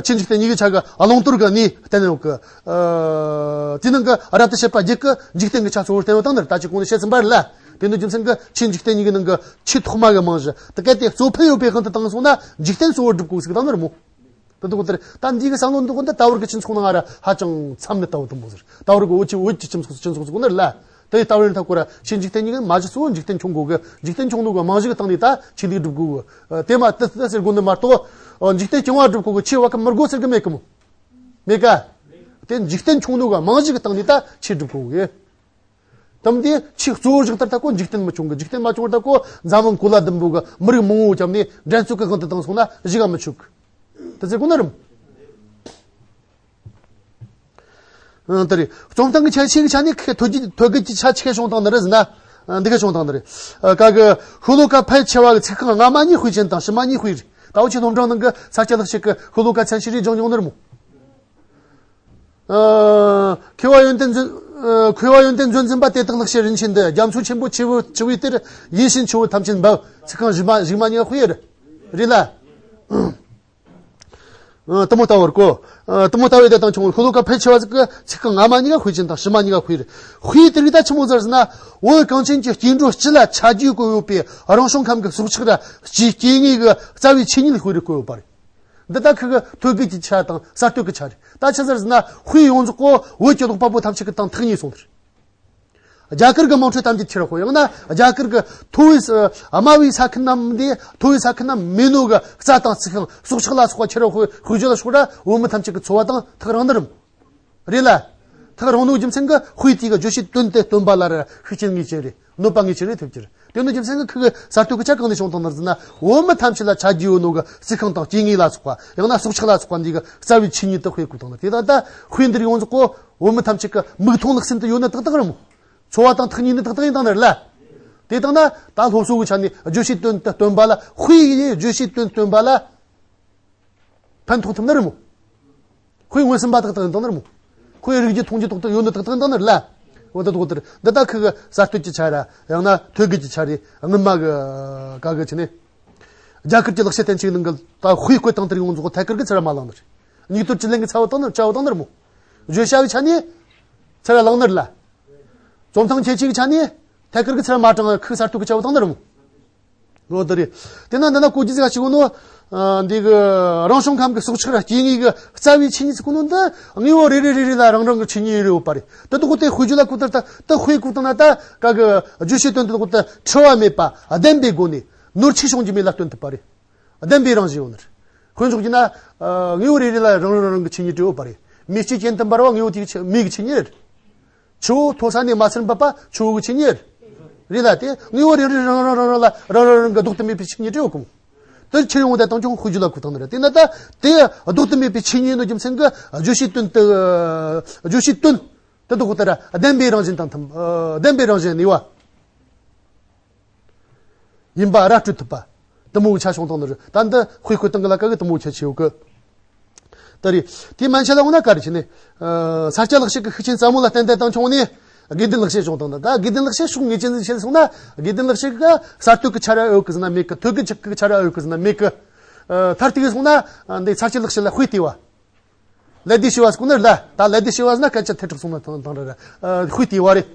ཆོས་འཇིག་རྟེན་གཉིས་ཀྱི་ཆ་གི་རླུང་རྟོར་གི་གནས་བསྟན་ཡོད་གི། ཨ། དེ་ནང་གི་རབ་ཏུ་བྱེད་པ་བརྒྱད་ཀྱི་འཇིག་རྟེན་གྱི་ཆ་གཙོ་བོར་བསྟན་ཡོད་དང་ནི་རེད། ད་ཅི་གོང་ནས་བཤད་ཟིན་པ་རེད་ལ། དེ་ནི་རྒྱུ་མཚན་གྱིས་ཆོས་འཇིག་རྟེན་གཉིས་ཀྱི་ནང་གི་ཆེས་ཐོག་མ་གི་རྨང་གཞི་དེ་གལ་ཏེ་གཙོ་ཕལ་ཡོད་པའི་དབང་དུ་བཏང་སོང་ན་འཇིག་རྟེན་གཙོ་བོར་སྒྲུབ་དགོས་ཟེར་གི་དང་ནི་རེད་མོ། དེ་དག་དེར་ད་འདི་གི་བསམ་བློ་འདི་དག་འདི་ད་བར་གྱི་སྤྱི་ཚོགས་ནང་ང་ར་ཧ་ཅང་འཚམ་ནི་ལྟ་བུ་དུ་མོ་ཟེར། ད་བར་གྱི་བོད་ཀྱི་བོད་ཀྱི་སྤྱི་ཚོགས་སྤྱི་ཚོགས་ཟེར་གོ་ནི་རེད་ལ། དེ་ལྟ་བུ་ཡིན་ཐབས་ཁོ་ར་ཆོས་འཇིག་རྟེན་གཉིས་ཀྱི་མ་གཞི་གཙོ་བོ་འཇིག་རྟེན་མཆོང་དགོས་གི། འཇིག་རྟེན་མཆོང་ནོ་གི་རྨང་གཞི་གི་སྟེང་ནས་ད་ཆོས་ལུགས་སྒྲུབ་དགོས་གི། དེ་མ་དེ་དེ་ཟེར་དགོས་ནི་མ་གཏོགས། འཇིག་རྟེན་སྐྱོང་བ་སྒྲུབ་དགོས་གི། ཆོས་བ་གི་མི་དགོས་ཟེར་གི་མེད་གི་མོ། མེད་ཀ། དེ་འཇིག་རྟེན་མཆོང་ནོ་གི་རྨང་གཞི་གི་སྟེང་ནས་ད་ཆོས་སྒྲུབ་དགོས་གི། དམ་དེ་ཆོས་གཙོ་བོ་བཞག་ལྟར་ད་ཁོ་འཇིག་རྟེན་མི་མཆོང་གི། འཇིག་རྟེན་མ་མཆོང་བར་ད་ཁོ་འཛམ་གླིང་གོ་ལ་ཟླུམ་པོ་གི་མི་རིགས་མང་བོ་བརྒྱབ་ནས་འགྲན་རྩོད་ཀྱི་དབང་དུ་བཏང་སོང་ན་གཞི་ག་མི་ཆོད་གི། དེ་ཟེར་གོ་ནི་རེད། ཨང་། དེ་རེད། རྩོམ་སྟངས་ཀྱི་ཁྱད་ཆོས་ཀྱི་ཆ་ནས་ཁོས་ཐོད་རྒལ་ཐོད་རྒལ་གྱི་ཆ་ཆི་གེ་བྱུང་བཏང་ནི་རེད་ཟེར་ན། འདི་ག་བྱུང་བཏང་ནི་རེད། ག་གི་ཤོ་ལོ་ཀ་ཕལ་ཆེ་བ་གི་ཚིག་རྐང་སྔ་མ་གཉིས་དཔེ་ཅན་དང་ཕྱི་མ་གཉིས་དཔེ་རེད། ད་འུ་ཆོའི་སློབ་འབྲིང་ནང་གི་ས་སྐྱ་ལེགས་བཤད་ཀྱི་ཤོ་ལོ་ཀ་ཚན་ཞིག་རེ་སྦྱངས་མྱོང་ནི་རེད་མོ། ཨ། མཁས་པ་ཡོན་ཏན་མཛོད། ཨ། མཁས་པ་ཡོན་ཏན་མཛོད་འཛིན་པ་དེ་དག་ལེགས་བཤད་རིན་ཆེན་འདི། རྒྱ་མཚོ་ཆེན་པོ་ཆུ་བོ་ཆུ་བོའི་གཏེར། ཡིད་བཞིན་ཆུ་བོ་ཐམས་ཅད་འབབ། ཚིག་རྐང་བཞི་མ་བཞི་མ་གཉིས་ཀ་དཔེ་རེད། རེད་ལ། ཨ། དེ་མོ་ལྟ་བུར་གོ། ཨ། དེ་མོ་ལྟ་བུའི་དེ་དང་ཆུང་བའི་ཤོ་ལོ་ཀ་ཕལ་ཆེ་བ་ཟིག་གི་ཚིག་རྐང་སྔ་མ་གཉིས་ཀ་དཔེ་ཅན་དང་ཕྱི་མ་གཉིས་ཀ་དཔེ་རེད། དཔེ་དེ་རིགས་ད་ཆི་མོ་ཟེར་ཟེར་ན། བོད་གངས་ཅན་གྱི་སྐྱེ་འགྲོ་སྤྱི་ལ་ཆ་རྒྱུས་བཀོད་ཡོད་པའི་རང་བྱུང་ཁམས་ཀྱི་སྲོག་ཆགས་ར་སྐྱེ་སྐྱེ་དངོས་ཀྱི་རྩ་བའི་ཆོས་ཉིད་དཔེ་རུ་བཀོད་ཡོད་པ་རེད། འདི་ལྟ་ཁུ་གི་ཐོད་རྒལ་གྱི་ཆ་དང་གསར་གཏོད་ཀྱི་ཆ་རེད། ད་ཆི་ཟེར་ཟེར་ན་དཔེ་ཡོངས་རྫོགས་གོ་བོད་ཀྱི་ཀློག་པ་པོ་ཐམས་ཅད་ཀྱི་དང་ཐག་ཉེ་སོང་ཟེར། རྒྱ་གར་གྱི་དམངས་ཁྲོད་ཐམས་ཅད་ཁྱེར་དཔེ། ཡང་ན་རྒྱ་གར་གྱི་མཐོ་བའི་ས་དམའ་བའི་ས་ཁུལ་ན་འདི་མཐོ་བའི་ས་ཁུལ་ན་མེད་ནོ་གི་རྩྭ་དང་རྩི་ཤིང་སྲོག་ཆགས་ལ་སོགས་པ་ཁྱེར་དཔེ་དཔེ་བརྗོད་ལ་སོགས་ར་བོད་མི་ཐམས་ཅད་ཀྱི་འཚོ་བ་དང་ཐག་རིང་ནི་རེད། རེད་ལ། ཐག་རིང་ནོ་རྒྱུ་མཚན་གྱིས་དཔེ་དེ་གི་བརྗོད་བྱའི་དོན་དེ་སྟོན་པ་ལ་ར་ཤུགས་རྐྱེན་ངེས་ཅན་རེད། གནོད་པ་ངེས་ཅན་རེད་ཐེབས་ཀྱི་རེད། དེ་ནི་རྒྱུ་མཚན་གྱིས་ཁུ་གི་གསར་གཏོད་ཀྱི་ཆ་གང་ནས་བྱུང་བཏང་ནི་རེད་ཟེར་ན། བོད་མི་ཐམས་ཅད་ལ་ཆ་རྒྱུས་ཡོད་ནོ་གི་རྩི་ཤིང་དང་སྐྱེ་དངོས་ལ་སོགས་པ། ཡང་ན་སྲོག་ཆགས་ལ་སོགས་པ་འདི་གི་རྩ་བའི་ཆོས་ཉིད་དུ་དཔེ་བཀོད་བཏང་ནི། དེ་དག་ད་དཔེ་འདིར་ཡོངས་རྫོགས་གོ་བོད་མི་ཐམས་ཅད་ཀྱི་མིག་མཐོང་ལག་ཟིན་དུ་ཡོད་ནི་ཏག་ཏག་རེད་མོ། འཚོ་བ་དང་ཐག་ཉེ་ནི་ཏག་ཏག་ཡིན་བཏང་ནི་རེད་ལ། དེ་ལྟ་ན་ད་སློབ་གསོ་གི་ཆ་ནས་བརྗོད་བྱའི་དོན་དུ་སྟོན་པ་ལ། དཔེ་ཡིས་བརྗོད་བྱའི་དོན་སྟོན་པ་ལ་ཕན་ཐོགས་ཐུབ་ནི་རེད་མོ། དཔེ་མངོན་སུམ་པ་ཏག་ཏག་ཡིན་དང་ནི་རེད་མོ། དཔེ་རིག་རྒྱུ་མཐོང་རྒྱུ་ཏག་ཏག་ཡོད་ནི་ཏག་ཏག་ཡིན་དང་ནི་རེད་ལ། འོ་ད་དོག་ཏུ་རེད། འདི་ལྟ་ཁུ་གི་གསར་གཏོད་ཀྱི་ཆ་ར་ཡང་ན་ཐོད་བརྒལ་གྱི་ཆ་རེད། སྔོན་མ་གི་ག་གི་ཆི་ནས། རྒྱ་གར་གྱི་ལག་ཤེས་བསྟན་བཅོས་ནང་གི་ད་དཔེ་བཀོད་སྟངས་དེར་ཡོངས་རྫོགས་ཐད་ཀར་གྱི་ཚུར་མ་བླངས་ནི་རེད། སྙིགས་དོར་གྱི་ལན་གྱི་ཚ་བོ་དང་ནི་བྱ་བོ་དང་ནི་རེད་མོ། བརྗོད་བྱ་གི་ཆ་ནས་ཚུར་བླངས་ནི་རེད་ལ། རྩོམ་ཐང་ཁྱད་ཆོས་ཀྱི་ཆ་ནས་ཐད་ཀར་གྱི་ཚུར་མ་དྲངས་ཁུ་གསར་གཏོད་ཀྱི་བྱ་བོ་དང་ནི་རེད་མོ། ལོ་དེ་རེད། དེ་ན་འདི་ན་གོ་རྒྱུ་ཟིག་ཞིག་ནོ། ཨ། འདི་གི་རང་བྱུང་ཁམས་ཀྱི་སྲོག་ཆགས་ར་སྐྱེ་དངོས་ཀྱི་རྩ་བའི་ཆོས་ཉིད་ཟེར་གོ་ནོ་འདི་དངོས་པོ་རེ་རེ་རེ་རེ་ལ་རང་རང་གི་ཆོས་ཉིད་རེ་ཡོད་པ་རེད། དེ་དག་དེ་དཔེ་བརྗོད་ལ་གོ་ལྟར་ད་དེ་དཔེ་གོ་བཏང་ན་ད་ག་གི་བརྗོད་བྱའི་དོན་དེ་དག་དེ་འཁྲུལ་བ་མེད་པ་བདེན་པའི་སྒོ་ནས་ནོར་འཁྲུལ་བྱུང་རྒྱུ་མེད་ལ་སྟོན་ཐུབ་པ་རེད། བདེན་པའི་རང་བཞིན་ཡོད་ནི་རེད། དཔེ་འཇོག་རྒྱུ་ན། ཨ། དངོས་པོ་རེ་རེ་ལ་རང་རང་རང་གི་ཆོས་ཉིད་རེ་ཡོད་པ་རེད། མེ་ལྕེ་གྱེན་དུ་འབར་བ་དངོས་པོ་དེའི་ཆོས་མེ་གི་ཆོས་ཉིད་རེད། ཆུ་བོ་མཐོ་ས་ནས་མ་ཚུར་འབབ་པ་ཆུ་བོ་གི་ཆོས་ཉིད་རེད་ལ། དེ་དངོས་པོ་རེ་རེ་རང་རང་རང་རང་ལ་རང་རང་རང་གི་ལྡོག་ཏུ་མེད་པའི་ཆོས་ཉིད་རེ་ཡོད་གོ། དེ་ཕྱིར་ཡོང་བ་དེ་དང་ཅུང་དཔེ་བརྗོད་ལ་གོ་བཏང་ནི་རེད། དེ་ན་ད་དེ་ལྡོག་ཏུ་མེད་པའི་ཆོས་ཉིད་ནོ་རྒྱུ་མཚན་གྱི་བརྗོད་བྱའི་དོན་དུ། བརྗོད་བྱའི་དོན་དེ་དག་དེ་ར་བདེན་པའི་རང་བཞིན་དང་མཐུན། བདེན་པའི་རང་བཞིན་ནུས་པ། ཡིན་པ་ར་སྤྲོད་ཐུབ་པ། དེ་མོ་ཆ་བྱུང་བཏང་ནི་རེད། ད་འདི་དཔེ་བཀོད་སྟངས་ཀྱི་ལ་ཀ་གི་དེ་མོ་ཆ་ཆེ་ཡོད་གི། ད་རེད། དེ་མན་ཆད་ལ་འོ་ན་ག་རེ་བྱས་ནས། ཨ། ས་སྐྱ་ལེགས་བཤད་ཀྱི་ཤུགས་རྐྱེན་ཟབ་མོ་ལ་བརྟེན་ཏེ་དང་བྱུང་ནས་དགེ་ལྡན་ལེགས་བཤད་བྱུང་བཏང་ད། ད་དགེ་ལྡན་ལེགས་བཤད་ཕྱོགས་ངེས་ཅན་ཟིག་བཤད་སོང་ན་དགེ་ལྡན་ལེགས་བཤད་ཀྱི་གསར་གཏོད་ཀྱི་ཆ་ར་ཡོད་གི་ཟེར་ན་མེད་གི། ཐོད་རྒལ་གྱི་ཆ་ར་ཡོད་གི་ཟེར་ན་མེད་གི། ཨ། མཐར་གཏུགས་སོང་ན་འདི་ས་སྐྱ་ལེགས་བཤད་ལ་དཔེ་ལྟེ་བ། ལད་ཟློས་བྱས་པ་ཟེར་གོ་ནི་རེད་ལ། ད་ལད་ཟློས་བྱས་པ་ཟེར་ན་སྐད་ཆ་ཐལ་དྲགས་སོང་ན་ཐང་ཐང་རེད། ཨ། དཔེ་ལྟེ་བ་རེད།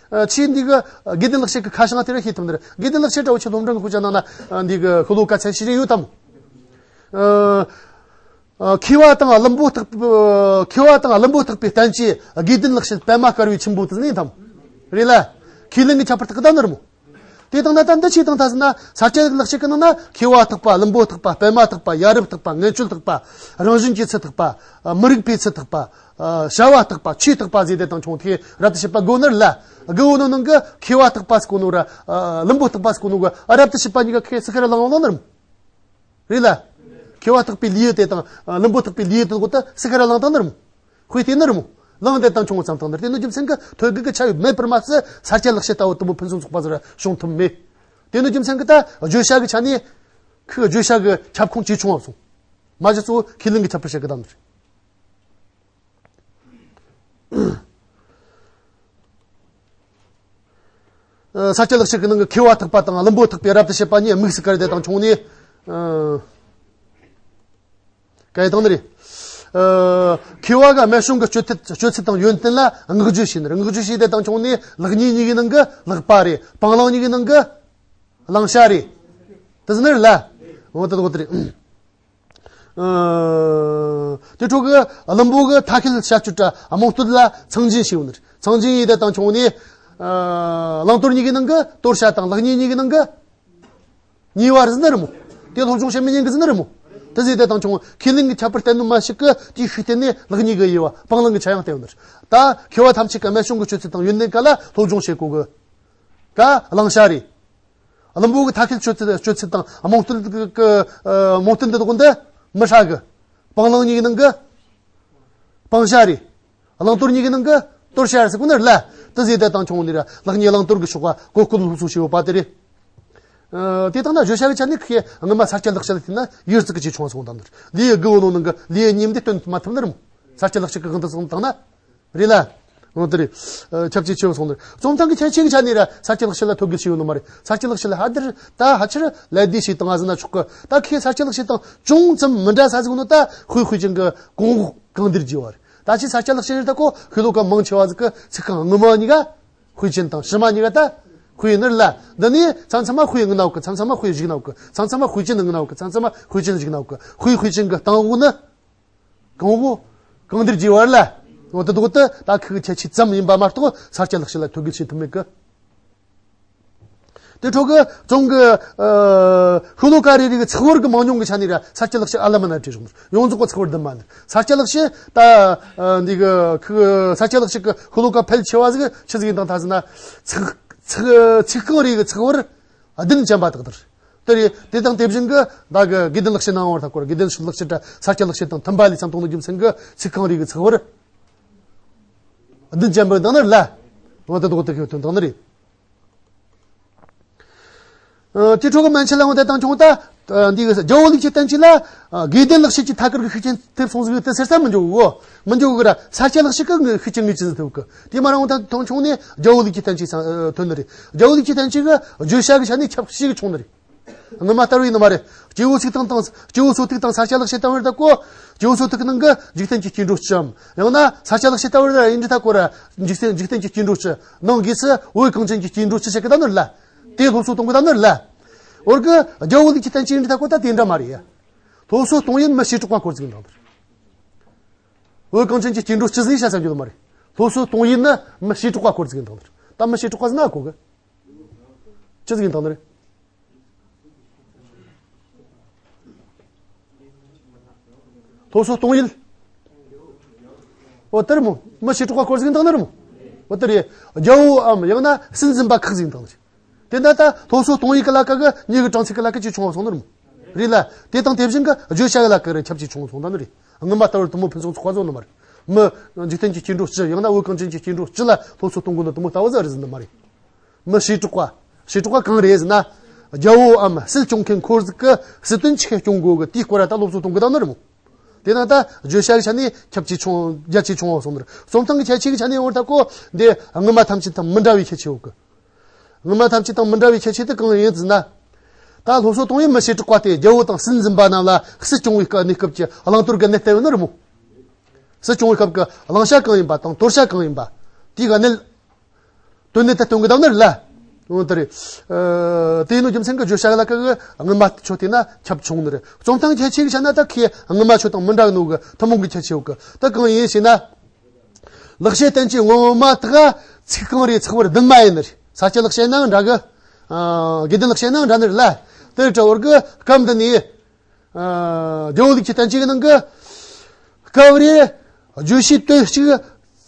ཨ། ཆེས་འདི་གི་དགེ་ལྡན་ལེགས་བཤད་ཀྱི་ཁ་བྱང་དེ་ར་ཤེས་ཐུབ་ནི་རེད། དགེ་ལྡན་ལེགས་བཤད་འདྲ་བོ་ཆེ་སློབ་འབྲིང་གི་དཔེ་ཆ་ནང་ན། ཨ། འདི་གི་ཤོ་ལོ་ཀ་ཚན་ཞིག་རེ་ཡོད་དམ། ཨ། ཨ། མཁས་པ་དང་བླུན་པོ་བརྟག། མཁས་པ་དང་བླུན་པོ་བརྟག་པའི་བསྟན་བཅོས་དགེ་ལྡན་ལེགས་བཤད་པད་མ་དཀར་བའི་ཆུན་པོ་དེ་ནས་དམ། རེད་ལ། ཁས་ལེན་གྱི་ཁྱད་པར་དག་གདའ་ནི་རེད་མོ། དེ་དང་ན་ད་འདི་ཆོས་དང་ཐ་ཟེར་ན་ས་སྐྱ་ལེགས་བཤད་ཀྱི་ནང་ན་མཁས་པ་བརྟག་པ། བླུན་པོ་བརྟག་པ། པད་མ་བརྟག་པ། ཡ་རབས་བརྟག་པ། ངན་སྤྱོད་བརྟག་པ། རང་བཞིན་གྱི་ཚུལ་བརྟག་པ། མི་རིགས་པའི་ཚུལ་བརྟག་པ། བྱ་བ་བརྟག་པ། ཆོས་བརྟག་པ་ཟེར་དེ་དང་ཆུང་དེ་རབ་ཏུ་བྱེད་པ་དགོས་ནི་རེད་ལ། དགེ་བོ་ནོ་ནང་གི་མཁས་པ་བརྟག་པ་ཟེར་གོ་ནོ་ར་བླུན་པོ་བརྟག་པ་ཟེར་གོ་ནོ་གི་རབ་ཏུ་བྱེད་པ་གཉིས་ཀ་ཁས་སུ་ཁར་བླངས་བླངས་ནི་རེད། རེད་ལ། མཁས་པ་བརྟག་པའི་ལེའུ་དེ་དང་བླུན་པོ་བརྟག་པའི་ལེའུ་དེ་དག་ད་སུ་ཁར་བླངས་བཏང་ནི་རེད་མོ། དཔེ་དེ་ནི་རེད་མོ། བླངས་དེ་དང་ཆུང་ཙམ་བཏང་ནི་རེད། དེ་ནི་རྒྱུ་མཚན་གྱི་ཐོད་རྒལ་གྱི་ཆ་ཡོད་མེད་པར་མ་ཟད་ས་སྐྱ་ལེགས་བཤད་ལྟ་བུ་དུ་མོ་ཕུན་སུམ་ཚོགས་པ་ཟེར་བྱུང་ཐུབ་མེད། དེ་ནི་རྒྱུ་མཚན་གྱི་ད་བརྗོད་བྱ་གི་ཆ་ནས་ཁོའི་བརྗོད་བྱ་གི་ཁྱབ་ཁོངས་ཇེ་ཆུང་བ་སོང་། མ་གཞི་གཙོ་བོ་ཁས་ལེན་གྱི་ཁྱད་པར་བཤད་གི་བསྡད་ནི་རེད། ཨ། ས་སྐྱ་ལེགས་བཤད་ཀྱི་ནང་གི་མཁས་པ་བརྟག་པ་དང་བླུན་པོ་བརྟག་པའི་རབ་ཏུ་བྱེད་པ་གཉིས་དམིགས་སུ་བཀར་ཏེ་དང་ཆུང་ནས། ཨ། སྐད་བཏང་ནི་རེད། ཨ། མཁས་པ་གི་རྨད་བྱུང་གི་སྤྱོད་ཚུལ། སྤྱོད་ཚུལ་དང་ཡོན་ཏན་ལ་བསྔགས་བརྗོད་བྱས་ནི་རེད། བསྔགས་བརྗོད་བྱས་ཏེ་དང་ཆུང་ནས་ལེགས་ཉེས་གཉིས་ཀྱི་ནང་གི་ལེགས་པ་རེད། སྤང་བླང་གཉིས་ཀྱི་ནང་གི་བླང་བྱ་རེད། དེ་ཟེར་ནི་རེད་ལ། འོ་དེ་དག་དེ་རེད། ཨ། དེ་འཕྲོ་གི་བླུན་པོ་གི་མཐའ་བཤད་བྱ་སྤྱོད་ར་རྨོངས་བསྟོད་ལ་མཚང་འབྱིན་བྱས་ཡོད་ནི་རེད། མཚང་འབྱིན་ཡས་དེ་དང་ཆུང་ནས། ཨ། བླང་དོར་གཉིས་ཀྱི་ནང་གི་དོར་བྱ་དང་ལེགས་ཉེས་གཉིས་ཀྱི་ནང་གི་ཉེས་པ་རེད་ཟེར་ནི་རེད་མོ། དེ་སློབ་སྦྱོང་བྱེད་མི་ཉན་གི་ཟེར་ནི་རེད་མོ། དེ་ཟེར་དེ་དང་ཆུང་ཁས་ལེན་གྱི་ཁྱད་པར་བསྟན་ནོ་མ་ཞིག་གི་དེའི་ཤུགས་བསྟན་ནས་ལེགས་ཉེས་ཀྱི་དབྱེ་བ་སྤང་བླང་གི་ཆ་ཡང་བསྟན་ཡོད་ནི་རེད། ད་མཁས་པ་ཐམས་ཅད་ཀྱི་རྨད་བྱུང་གི་སྤྱོད་ཚུལ་དང་ཡོན་ཏན་ག་ལ་སློབ་སྦྱོང་བྱེད་དགོས་གི། ག་བླང་བྱ་རེད། བླུན་པོ་གི་མཐའ་བཤད་སྤྱོད་ཚུལ། སྤྱོད་ཚུལ་དང་རྨོངས་བསྟོད་ཀྱི། ཨ། རྨོངས་བསྟོད་འདི་དག་འདི་མི་ཧྲ་གི། སྤང་བླང་གཉིས་ཀྱི་ནང་གི་སྤང་བྱ་རེད། བླང་དོར་གཉིས་ཀྱི་ནང་གི་དོར་བྱ་རེད་ཟེར་གོ་ནི་རེད་ལ། དེ་ཟེར་དེ་དང་ཆུང་ནས་ར་ལེགས་ཉེས་བླང་དོར་གྱི་ཕྱོགས་ལ་གོ་སྐབས་སློབ་གསོ་བྱས་ཡོད་པ་དེ་རེད། ཨ། དེ་དང་ན་བརྗོད་བྱ་གི་ཆ་ནས་ཁོས་སྔོན་མ་ས་སྐྱ་ལེགས་བཤད་ལ་བལྟས་ན་ཡུལ་ཙིག་གི་ཇེ་ཆུང་སོང་བཏང་ནི་རེད། ལེའུ་དགུ་བོ་ནོ་ནང་གི་ལེའུ་གཉིས་འདི་སྟོན་མ་ཐུབ་ནི་རེད་མོ། ས་སྐྱ་ལེགས་བཤད་ཀྱི་དབང་དུ་སོང་བཏང་ན། རེད་ལ། འོ་དེ་རེད། ཨ། ཁྱབ་ཆེ་ཆེ་བ་སོང་ནི་རེད། རྩོམ་ཐང་གི་ཁྱད་ཆོས་ཀྱི་ཆ་ནས་ར་ས་སྐྱ་ལེགས་བཤད་ལ་ཐོད་རྒལ་བྱས་ཡོད་ནི་མ་རེད། ས་སྐྱ་ལེགས་བཤད་ལ་ཧ་དེར་ད་ཕལ་ཆེར་ལད་ཟློས་བྱས་བཏང་ང་ཟེར་ན་ཆོག་གི། ད་ཁོས་ས་སྐྱ་ལེགས་བཤད་དང་ཅུང་ཙམ་མི་འདྲ་ས་ཟིག་ནོ་ད་དཔེ་དཔེ་ཅན་གྱི་གོང་འོག་གང་འདིར་བགྱིས་པ་རེད། ད་ཅི་ས་སྐྱ་ལེགས་བཤད་རེད། ད་ཁོ་ཤོ་ལོ་ཀ་མང་ཆེ་བ་ཟིག་གི་ཚིག་རྐང་སྔོན་མ་གཉིས་ཀ་དཔེ་ཅན་དང་ཕྱི་མ་གཉིས་ཀ་ད་དཔེ་ཡིན་ནི་རེད་ལ། འདི་ནས་མཚམས་མཚམས་མ་དཔེ་ཡིན་ནའོ་གི། མཚམས་མཚམས་མ་དཔེ་བཞག་ནའོ་གི། མཚམས་མཚམས་མ་དཔེ་ཅན་ཡིན་ནའོ་གི། མཚམས་མཚམས་མ་དཔེ་ཅན་བཞག་ནའོ་གི། དཔེ་དཔེ་ཅན་གྱི་སྟེང་འོག་ནི། གང་བོ། གང་འདིར་བགྱིས་པ་རེད་ལ། འོ་དེ་དག་ཏུ་ད་ཁོའི་ཁྱད་ཆོས་ཙམ་ཡིན་པ་མ་གཏོགས་ས་སྐྱ་ལེགས་བཤད་ལ་ཐོད་རྒལ་བྱེད་ཐུབ་མེད་གི། དེ་འཕྲོ་གི་རྩོམ་གི། ཨ། ཤོ་ལོ་ཀ་རེ་རེ་གི་ཚེག་བར་གི་མང་ཉུང་གི་ཆ་ནས་ར་ས་སྐྱ་ལེགས་བཤད་ཨ་ལ་མ་ན་བྲིས་རུང་ཡོངས་རྫོགས་གི་ཚེག་བར་བདུན་མ་ནི། ས་སྐྱ་ལེགས་བཤད་ད། ཨ། འདི་གི་ཁོ་ས་སྐྱ་ལེགས་བཤད་གི་ཤོ་ལོ་ཀ་ཕལ་ཆེ་བ་ཟིག་ཆི་ཟིག་ཡིན་དང་ཐ་ཟེར་ན། ཚིག་ཚིག་ཚིག་རྐང་རེ་གི་ཚེག་བར་བདུན་ཅན་པ་དག་དེར། དེ་རེད། དེ་དང་དེ་བཞིན་གྱི་ད་གི་དགེ་ལྡན་ལེགས་བཤད་ནང་བར་ཐག་སྐོར། དགེ་ལྡན་ལེགས་བཤད་དང་ས་སྐྱ་ལེགས་བཤད་དང་མཐུན་པ་ལས་ཙམ་དང་ནི་རྒྱུ་མཚན་གྱི་ཚིག་རྐང་རེ་གི་ཚེག་བར་བདུན་ཅན་པོ་དང་ནི་ལ། འོ་དེ་དག་དེ་གི་དོན་དང་ནི་རེད། ཨ། དེ་འཕྲོ་གི་མན་ཆད་ལ་འོ་དེ་དང་ཆུང་ད། ཨ། འདི་གི་རྒྱལ་པོ་ལུགས་ཀྱི་བསྟན་བཅོས་ལ། ཨ། དགེ་ལྡན་ལེགས་བཤད་ཀྱི་ཐད་ཀར་གྱི་ཤུགས་རྐྱེན་ཐེབས་སོང་ཟིག་དེ་ཟེར་ས་མི་འཇོག་གོ། མི་འཇོག་གི་ར། ས་སྐྱ་ལེགས་བཤད་ཀྱི་ཤུགས་རྐྱེན་ངེས་ཅན་ཟིག་ཐེབས་གི། དེ་མ་རང་ད་མཐོང་ཆུང་ནས་རྒྱལ་པོ་ལུགས་ཀྱི་བསྟན་བཅོས་ས་ཐོན་ནི་རེད། རྒྱལ་པོ་ལུགས་ཀྱི་བསྟན་བཅོས་གི་བརྗོད་བྱ་གི་ཆ་ནས་ཁྱབ་ཞེ་གི་ཆུང་ནི་རེད། སྔོན་མ་ལྟར་བ་ཡིན་ནི་མ་རེད། སྐྱེས་བུ་ཚིག་དང་དང་། སྐྱེས་བུ་སོ་ཐིག་དང་ས་སྐྱ་ལེགས་བཤད་ལྟ་བུར་ད་གོ། སྐྱེས་བུ་སོ་ཐིག་ནང་གི་འཇིག་རྟེན་གྱི་སྐྱེ་འགྲོ་སྤྱིའམ། ཡང་ན་ས་སྐྱ་ལེགས་བཤད་ལྟ་བུར་ཡིན་འདྲ་ད་གོ་ར། འཇིག་རྟེན། འཇིག་རྟེན་གྱི་སྐྱེ་འགྲོ་སྤྱི། ནང་གི་སུ་བོད་གངས་ཅན་གྱི་སྐྱེ་འགྲོ་སྤྱི་བྱེད་གི་ད་ནོར་ལ། དེ་སློབ་གསོ་གཏོང་གི་ད་ནོར་ལ། འོར་གི་རྒྱལ་པོ་ལུགས་ཀྱི་བསྟན་བཅོས་འདྲ་ད་གོ་ད་དེ་འདྲ་མ་རེད་ཡ། སློབ་གསོ་གཏོང་ཡུལ་མི་བྱེ་བྲག་པ་སྐོར་ཟིག་ཡིན་དང་དེར། བོད་གངས་ཅན་གྱི་སྐྱེ་འགྲོ་སྤྱི་ཟིག་བྱ་ས་འགྱོད་མ་རེད། སློབ་གསོ་གཏོང་ཡུལ་ནི་མི་བྱེ་བྲག་པ་སྐོར་ཟིག་ཡིན་དང་དེར། ད་མི་བྱེ་བྲག་པ་ཟིག་ན་གོ་གི། ཅི་ཟིག་ཡིན་དང་ནི་རེད། སློབ་གསོ་གཏོང་ཡུལ། འོ་དེར་མོ། མི་བྱེ་བྲག་པ་སྐོར་ཟིག་ཡིན་དང་ནི་རེད་མོ། འོ་དེར་ཡེ། རྒྱལ་པོའམ་ཡང་ན་སྲིད་འཛིན་པ་ཁག་ཟིག་ཡིན་དང་ནི་རེད། དེ་འདྲ་ད་སློབ་གསོ་གཏོང་ཡུལ་གི་ལ་ཀ་གི་མྱི་གི་གྲངས་ཚད་གི་ལ་ཀ་ཆེ་ཆུང་བ་སོང་ནི་རེད་མོ། རེད་ལ། དེ་དང་དེ་བཞིན་གི་བརྗོད་བྱ་གི་ལ་ཀ་རེ་ཁྱབ་ཆེ་ཆུང་བ་སོང་ད་ནི་རེད། སྔོན་མ་ལྟ་བུར་དུ་མོ་ཕུན་སུམ་ཚོགས་པ་བཟོ་ནི་མ་རེད། མི་འཇིག་རྟེན་གྱི་སྐྱེ་འགྲོ་སྤྱི། ཡང་ན་བོད་གངས་ཅན་གྱི་སྐྱེ་འགྲོ་སྤྱི་ལ་སློབ་གསོ་གཏོང་དགོས་ནི་དུ་མོ་ལྟ་བུ་ཟིག་རེད་ཟིན་ནི་མ་རེད། མི་བྱེ་བྲག་པ། བྱེ་བྲག་པ་གང་རེད་ཟེར་ན། རྒྱལ་པོའམ་སྲིད་སྐྱོང་མཁན་འཁོར་ཟིག་གི་སྲིད་དོན་ཆི་སྐྱོང་དགོས་གི་དེའི་སྐོར་ལ་ད་སློབ་གསོ་གཏོང་གི་ད་ནི་རེད་མོ། དེ་ན་ད་བརྗོད་བྱ་གི་ཆ་ནས་ཁྱབ་ཆེ་ཆུང་། རྒྱ་ཆེ་ཆུང་བ་སོང་ནི་རེད། རྩོམ་སྟངས་གི་ཁྱད་ཆོས་གི་ཆ་ནས་འོར་ད་གོ། འདི་སྔོན་མ་ཐམས་ཅད་དང་མི་འདྲ་བའི་ཁྱད་ཆོས་ཡོད་གི། སྔོན་མ་ཐམས་ཅད་དང་མི་འདྲ་བའི་ཁྱད་ཆོས་དེ་གང་ཡིན་ཟེར་ན། ད་སློབ་གསོ་གཏོང་ཡུལ་མི་བྱེ་བྲག་པ་སྟེ་རྒྱལ་པོ་དང་སྲིད་འཛིན་པ་རྣམས་ལ་སྲིད་སྐྱོང་བའི་སྐབས་གནས་སྐབས་ཀྱི་བླང་དོར་གི་གནས་སྟངས་ཡོད་ནི་རེད་མོ། སྲིད་སྐྱོང་བའི་སྐབས་ཀྱི་བླང་བྱ་གང་ཡིན་པ་དང་དོར་བྱ་གང་ཡིན་པ། དེའི་གནད། དོན་གནད་དེ་སྟོན་གི་དང་ནི་རེད་ལ། འོ་དེ་རེད། ཨ། དེ་ཡིན་ནོ་རྒྱུ་མཚན་གྱི་བརྗོད་བྱ་ལ་ཀ་གི་སྔོན་མ་ཆོ་དེ་ན་ཁྱབ་ཆུང་ནི་རེད། རྩོམ་སྟངས་ཁྱད་ཆོས་ཀྱི་ཆ་ན་ད་ཁི་སྔོན་མ་ཆོ་དང་མི་འདྲ་གི་ནོ་གི་ཐུན་མོང་གི་ཁྱད་ཆོས་ཡོད་གི། ད་གང་ཡིན་ཞེ་ན། ལེགས་བཤད་བསྟན་བཅོས་ངོ་མ་དག་ཚིག་རྐང་རེ་ཚེག་བར་བདུན་མ་ཡིན་ནི་རེད། ས་སྐྱ་ལེགས་བཤད་ནའང་འདྲ་གི། ཨ། དགེ་ལྡན་ལེགས་བཤད་ནའང་འདྲ་ནི་རེད་ལ། དེ་རེད་ད་འོར་གི་སྐབས་འདི་ནས། ཨ། རྒྱལ་པོ་ལུགས་ཀྱི་བསྟན་བཅོས་ཀྱི་ནང་གི་སྐབས་རེ་བརྗོད་བྱའི་དོན་གཅིག།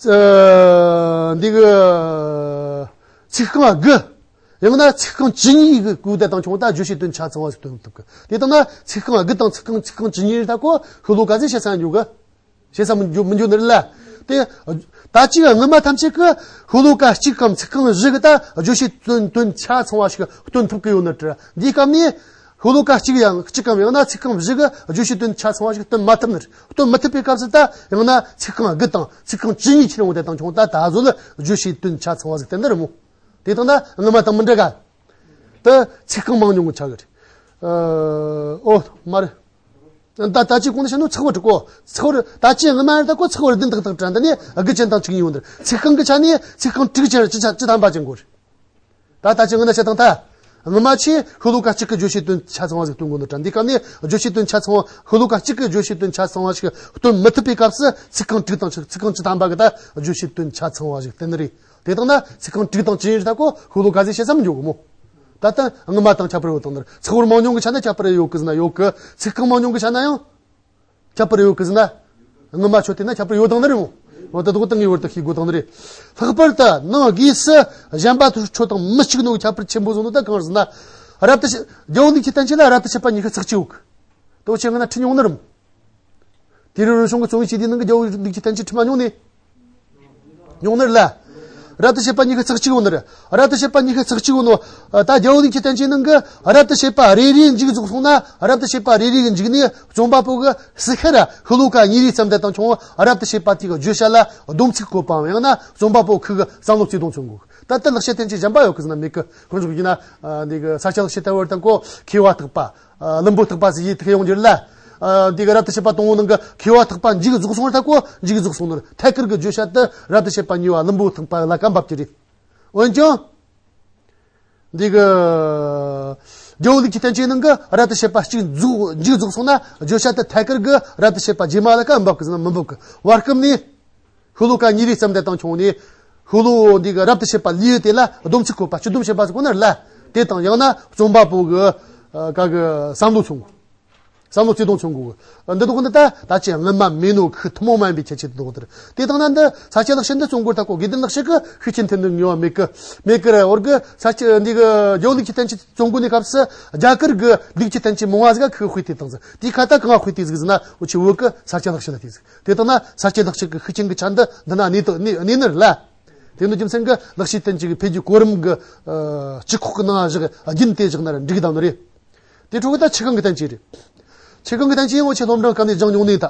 ཨ། འདི་གི་ཚིག་རྐང་དགུ། ཡང་ན་ཚིག་རྐང་བཅུ་གཉིས་ཀྱི་སྐོར་དེ་དང་ཆུང་ད་བརྗོད་བྱའི་དོན་ཆ་ཚང་བ་ཞིག་སྟོན་ཐུབ་གི། དེ་དང་ན་ཚིག་རྐང་དགུ་དང་ཚིག་རྐང་ཚིག་རྐང་བཅུ་གཉིས་རེད་ད་གོ། ཤོ་ལོ་ཀ་ཟེར་བཤད་ས་འཇུག་གི། བཤད་ས་མི་འཇུག་མི་འཇུག་ནི་རེད་ལ། དེ་ད་ཅིག་སྔོན་མ་ཐམས་ཅད་ཀྱི་ཤོ་ལོ་ཀ་གཅིག་གམ་ཚིག་རྐང་བཞི་གི་ད་བརྗོད་བྱའི་དོན་དོན་ཆ་ཚང་བ་ཞིག་སྟོན་ཐུབ་ཀྱི་ཡོད་ནི་རེད། འདིའི་སྐབས་ནས་ཤོ་ལོ་ཀ་གཅིག་ཡང་གཅིག་གམ་ཡང་ན་ཚིག་རྐང་བཞི་གི་བརྗོད་བྱའི་དོན་ཆ་ཚང་བ་ཞིག་སྟོན་མ་ཐུབ་ནི་རེད། སྟོན་མི་ཐུབ་པའི་སྐབས་སུ་ད་ཡང་ན་ཚིག་རྐང་དགུ་དང་ཚིག་རྐང་བཅུ་གཉིས་ཁྱེར་འོང་དེ་དང་ཆུང་ད་ད་གཟོད་ལ་བརྗོད་བྱའི་དོན་ཆ་ཚང་བ་ཞིག་སྟོན་ནི་རེད་མོ། དེ་དང་ད་སྔོན་མ་དང་མི་འདྲ་ག། དེ་ཚིག་རྐང་མང་ཉུང་གི་ཆ་གི་རེད། ཨ། ཨོ་མ་རེད། ད་ད་ཅི་གོང་ནས་བཤད་ནོ་ཚེག་བར་དྲུག་གོ། ཚེག་བར་ད་ཅི་སྔོན་མ་རེད་ད་གོ། ཚེག་བར་བདུན་དག་དག་དྲན་ད་ནི་དགུ་ཅན་དང་བཅུ་གཉིས་ཡོང་དེར། ཚིག་རྐང་གི་ཆ་ནས་ཚིག་རྐང་དྲུག་ཅན་བཅུ་ཆ་བཅུ་ཐམ་པ་ཅན་གོ་རེད། ད་ད་ཅི་སྔོན་ན་བཤད་དང་ད། སྔོན་མ་ཆེ་ཤོ་ལོ་ཀ་གཅིག་གི་བརྗོད་བྱའི་དོན་ཆ་ཚང་བ་ཞིག་སྟོན་དགོས་ནོ་དྲན། འདིའི་སྐབས་ནས་བརྗོད་བྱའི་དོན་ཆ་ཚང་བ་ཤོ་ལོ་ཀ་གཅིག་གི་བརྗོད་བྱའི་དོན་ཆ་ཚང་བ་ཞིག་སྟོན་མི་ཐུབ་པའི་སྐབས་སུ་ཚིག་རྐང་དྲུག་དང་ཚིག་རྐང་བཅུ་ཐམ་པ་གི་ད་བརྗོད་བྱའི་དོན་ཆ་ཚང་བ་ཞིག་སྟོན་ནི་རེད། དེ་དང་ན་ཚིག་རྐང་དྲུག་དང་བཅུ་གཉིས་རེད་ད་གོ། ཤོ་ལོ་ཀ་ཟེར་བཤད་ས་མི་འཇོག་གི་མོ། ད་ལྟ་སྔོན་མ་དང་ཁྱད་པར་ཡོད་དང་ནི་རེད། ཚེག་བར་མང་ཉུང་གི་ཆ་ན་ཁྱད་པར་ཡོད་གི་ཟེར་ན་ཡོད་གི། ཚིག་རྐང་མང་ཉུང་གི་ཆ་ན་ཡང་ཁྱད་པར་ཡོད་གི་ཟེར་ན། སྔོན་མ་ཆོ་དེ་ན་ཁྱད་པར་ཡོད་དང་ནི་རེད་མོ། འོ་ད་དོག་ཏུ་ངེས་པར་དུ་ཤེས་དགོས་དང་ནི་རེད། ལྷག་པར་དུ་ནང་སྒོས་སུ་གཞན་པ་ཚོ་ཆོ་དང་མི་གཅིག་ནོ་ཁྱད་པར་ཆེན་པོ་བཟོ་ནོ་ད་གང་ཟེར་ན། རབ་ཏུ་བྱེད། རྒྱལ་པོ་ལུགས་ཀྱི་བསྟན་བཅོས་ལ་རབ་ཏུ་བྱེད་པ་ཉི་ཤུ་རྩ་གཅིག་ཡོད་གི། དོ་ཆེ་ང་ན་ཁྲི་ཉུང་ནི་རེད་མོ། དེ་རིང་རོལ་གཞུང་གི་རྩོམ་ཡིག་སྤྱི་དེ་ནང་གི་རྒྱལ་པོ་ལུགས་ཀྱི་བསྟན་བཅོས་ཁྲི་མ་ཉུང་ནི། ཉུང་ནི་རེད་ལ། རབ་ཏུ་བྱེད་པ་ཉི་ཤུ་རྩ་གཅིག་ཡོད་ནི་རེད། རབ་ཏུ་བྱེད་པ་ཉི་ཤུ་རྩ་གཅིག་ཡོད་ནོ། ད་རྒྱལ་པོ་ལུགས་ཀྱི་བསྟན་བཅོས་ནང་གི་རབ་ཏུ་བྱེད་པ་རེ་རེའི་མཇུག་རྫོགས་སོང་ན་རབ་ཏུ་བྱེད་པ་རེ་རེའི་མཇུག་ནས་རྩོམ་པ་པོ་གི་སི་ཁར་ཤོ་ལོ་ཀ་ཉིས་རེ་ཙམ་དེ་དང་ཆུང་བ་རབ་ཏུ་བྱེད་པ་དེ་གི་བརྗོད་བྱ་ལ་སྡོམ་ཚིག་བཀོད་པའམ་ཡང་ན་རྩོམ་པ་པོ་ཁོ་གི་བསམ་བློ་བརྩི་མཐོང་ཚུལ་འགོད། ད་ལྟ་ལེགས་བཤད་བསྟན་བཅོས་གཞན་པ་ཡོད་གི་ཟེར་ན་མེད་གི། ཁོང་ཚོ་གི་ཡིན་ན་འདི་གི་ས་སྐྱ་ལེགས་བཤད་ལྟ་བུར་དང་གོ། མཁས་པ་རྟག་པ། ཨ། བླུན་པོ་རྟག་པ་ཟེར་ཡི་དེ་ཡོང་རྒྱུ་རེད་ལ། ཨ། འདི་གི་རབ་ཏུ་བྱེད་པ་དང་པོ་ནང་གི་མཁས་པ་རྟག་པ་མཇུག་རྫོགས་སོང་བར་ཐལ་གོ། མཇུག་རྫོགས་སོང་ནོ་ཐད་ཀར་གྱི་བརྗོད་བྱ་དེ་རབ་ཏུ་བྱེད་པ་གཉིས་པ་བླུན་པོ་རྟག་པ་ལ་ཀ་འབབ་ཀྱི་རེད། འོན་ཀྱང་། འདི་གི་རྒྱལ་པོ་ལུགས་ཀྱི་བསྟན་བཅོས་ནང་གི་རབ་ཏུ་བྱེད་པ་གཅིག་རྫོགས། མཇུག་རྫོགས་སོང་ན་བརྗོད་བྱ་དེ་ཐད་ཀར་གྱི་རབ་ཏུ་བྱེད་པ་རྗེས་མ་ལ་ཀ་འབབ་ཀྱི་ཟེར་ན་མི་འབབ་ཀྱི། བར་སྐབས་ནས། ཤོ་ལོ་ཀ་ཉིས་རེ་ཙམ་དེ་དང་ཆུང་ནས། ཤོ་ལོ་འདི་གི་རབ་ཏུ་བྱེད་པ་ལེའུ་དེ་ལ་སྡོམ་ཚིག་བཀོད་པ་སྤྱི་སྡོམ་བྱེད་པ་ཟེར་གོ་ནི་རེད་ལ། དེ་དང་ཡང་ན་རྩོམ་པ་པོ་གི་ཨ་ག་གི་བསམ་བློ་ཚུགས། བསམ་བློ་བརྩི་མཐོང་ཚུགས་དགོས། འདི་དག་འདི་ད་ད་ཅི་སྔོན་མ་མེད་ནོ་ཁུ་ཐུན་མོང་མ་ཡིན་པའི་ཁྱད་ཆོས་དེ་དག་དེ་རེད། དེ་དང་ན་འདི་ས་སྐྱ་ལེགས་བཤད་འདི་རྩོམ་སྐོར་ད་གོ་དགེ་ལྡན་ལེགས་བཤད་ཀྱི་ཤུགས་རྐྱེན་ཐེབས་འདུག་ངེས་པ་མེད་གི། མེད་གི་རེད། འོར་གི་ས་སྐྱ་འདི་གི་རྒྱལ་པོ་ལུགས་ཀྱི་བསྟན་བཅོས་རྩོམ་སྐོར་ནི་སྐབས་སུ་རྒྱ་གར་གི་ལུགས་ཀྱི་བསྟན་བཅོས་མང་བ་ཟིག་ག་ཁུ་དཔེ་དེ་བཏང་ཟིག། དེའི་ཁ་ད་གང་དཔེ་དེ་ཟིག་ཟེར་ན་འུ་ཆོ་བོད་གི་ས་སྐྱ་ལེགས་བཤད་ལ་དེ་ཟིག། དེ་དག་ན་ས་སྐྱ་ལེགས་བཤད་ཀྱི་ཤུགས་རྐྱེན་གྱི་ཆ་འདི་འདི་ན་གནས་དག་གནས་གནས་ནི་རེད་ལ། དེ་ནི་རྒྱུ་མཚན་གྱི་ལེགས་བཤད་བསྟན་བཅོས་ཀྱི་འཕེལ་རྒྱས་གོ་རིམ་གྱི་ཨ་སྤྱི་ཁོག་གི་ནང་བཞག་རྒྱུན་དེ་བཞག་ན་ར་འགྲིག་གི་དང་ནི་རེད། དེ་འཕྲོ་གི་ད་ཆུ་ཁང་གི་བསྟན་བཅོས་རེད། ཆུ་ཁང་གི་བསྟན་བཅོས་ཡང་འུ་ཆོས་སློབ་འབྲིང་སྐབས་ནས་སྦྱངས་མྱོང་ནས་ད།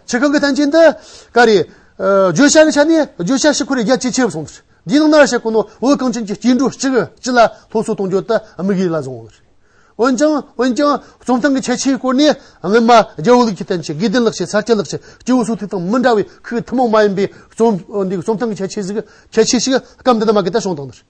ཆུ་ཁང་གི་བསྟན་བཅོས་འདི་ག་རེ། ཨ། བརྗོད་བྱ་གི་ཆ་ནས་བརྗོད་བྱ་ཕྱིར་འཁོར་རྒྱ་ཇེ་ཆེར་སོང་ཟེར། འདིའི་ནང་ན་བཤད་གོ་ནོ་བོད་གངས་ཅན་གྱི་སྐྱེ་འགྲོ་སྤྱི་སྤྱི་ལ་སློབ་གསོ་གཏོང་རྒྱུ་དེ་དམིགས་ཡུལ་ལ་བཟུང་བ་རེད། འོན་ཀྱང་འོན་ཀྱང་རྩོམ་སྟངས་ཀྱི་ཁྱད་ཆོས་སྐོར་ནས་སྔོན་མ་རྒྱལ་པོ་ལུགས་ཀྱི་བསྟན་བཅོས། དགེ་ལྡན་ལེགས་བཤད། ས་སྐྱ་ལེགས་བཤད། སྐྱེས་བུ་སོ་ཐུབ་དང་མི་འདྲ་བའི་ཁོའི་ཐུན་མོང་མ་ཡིན་པའི་རྩོམ། འདི་རྩོམ་སྟངས་ཀྱི་ཁྱད་ཆོས་ཟིག་ཁྱད་ཆོས་ཤིག་སྐབས་འདི་ན་མ་གི་ད་བྱུང་བཏང་ནི་རེད།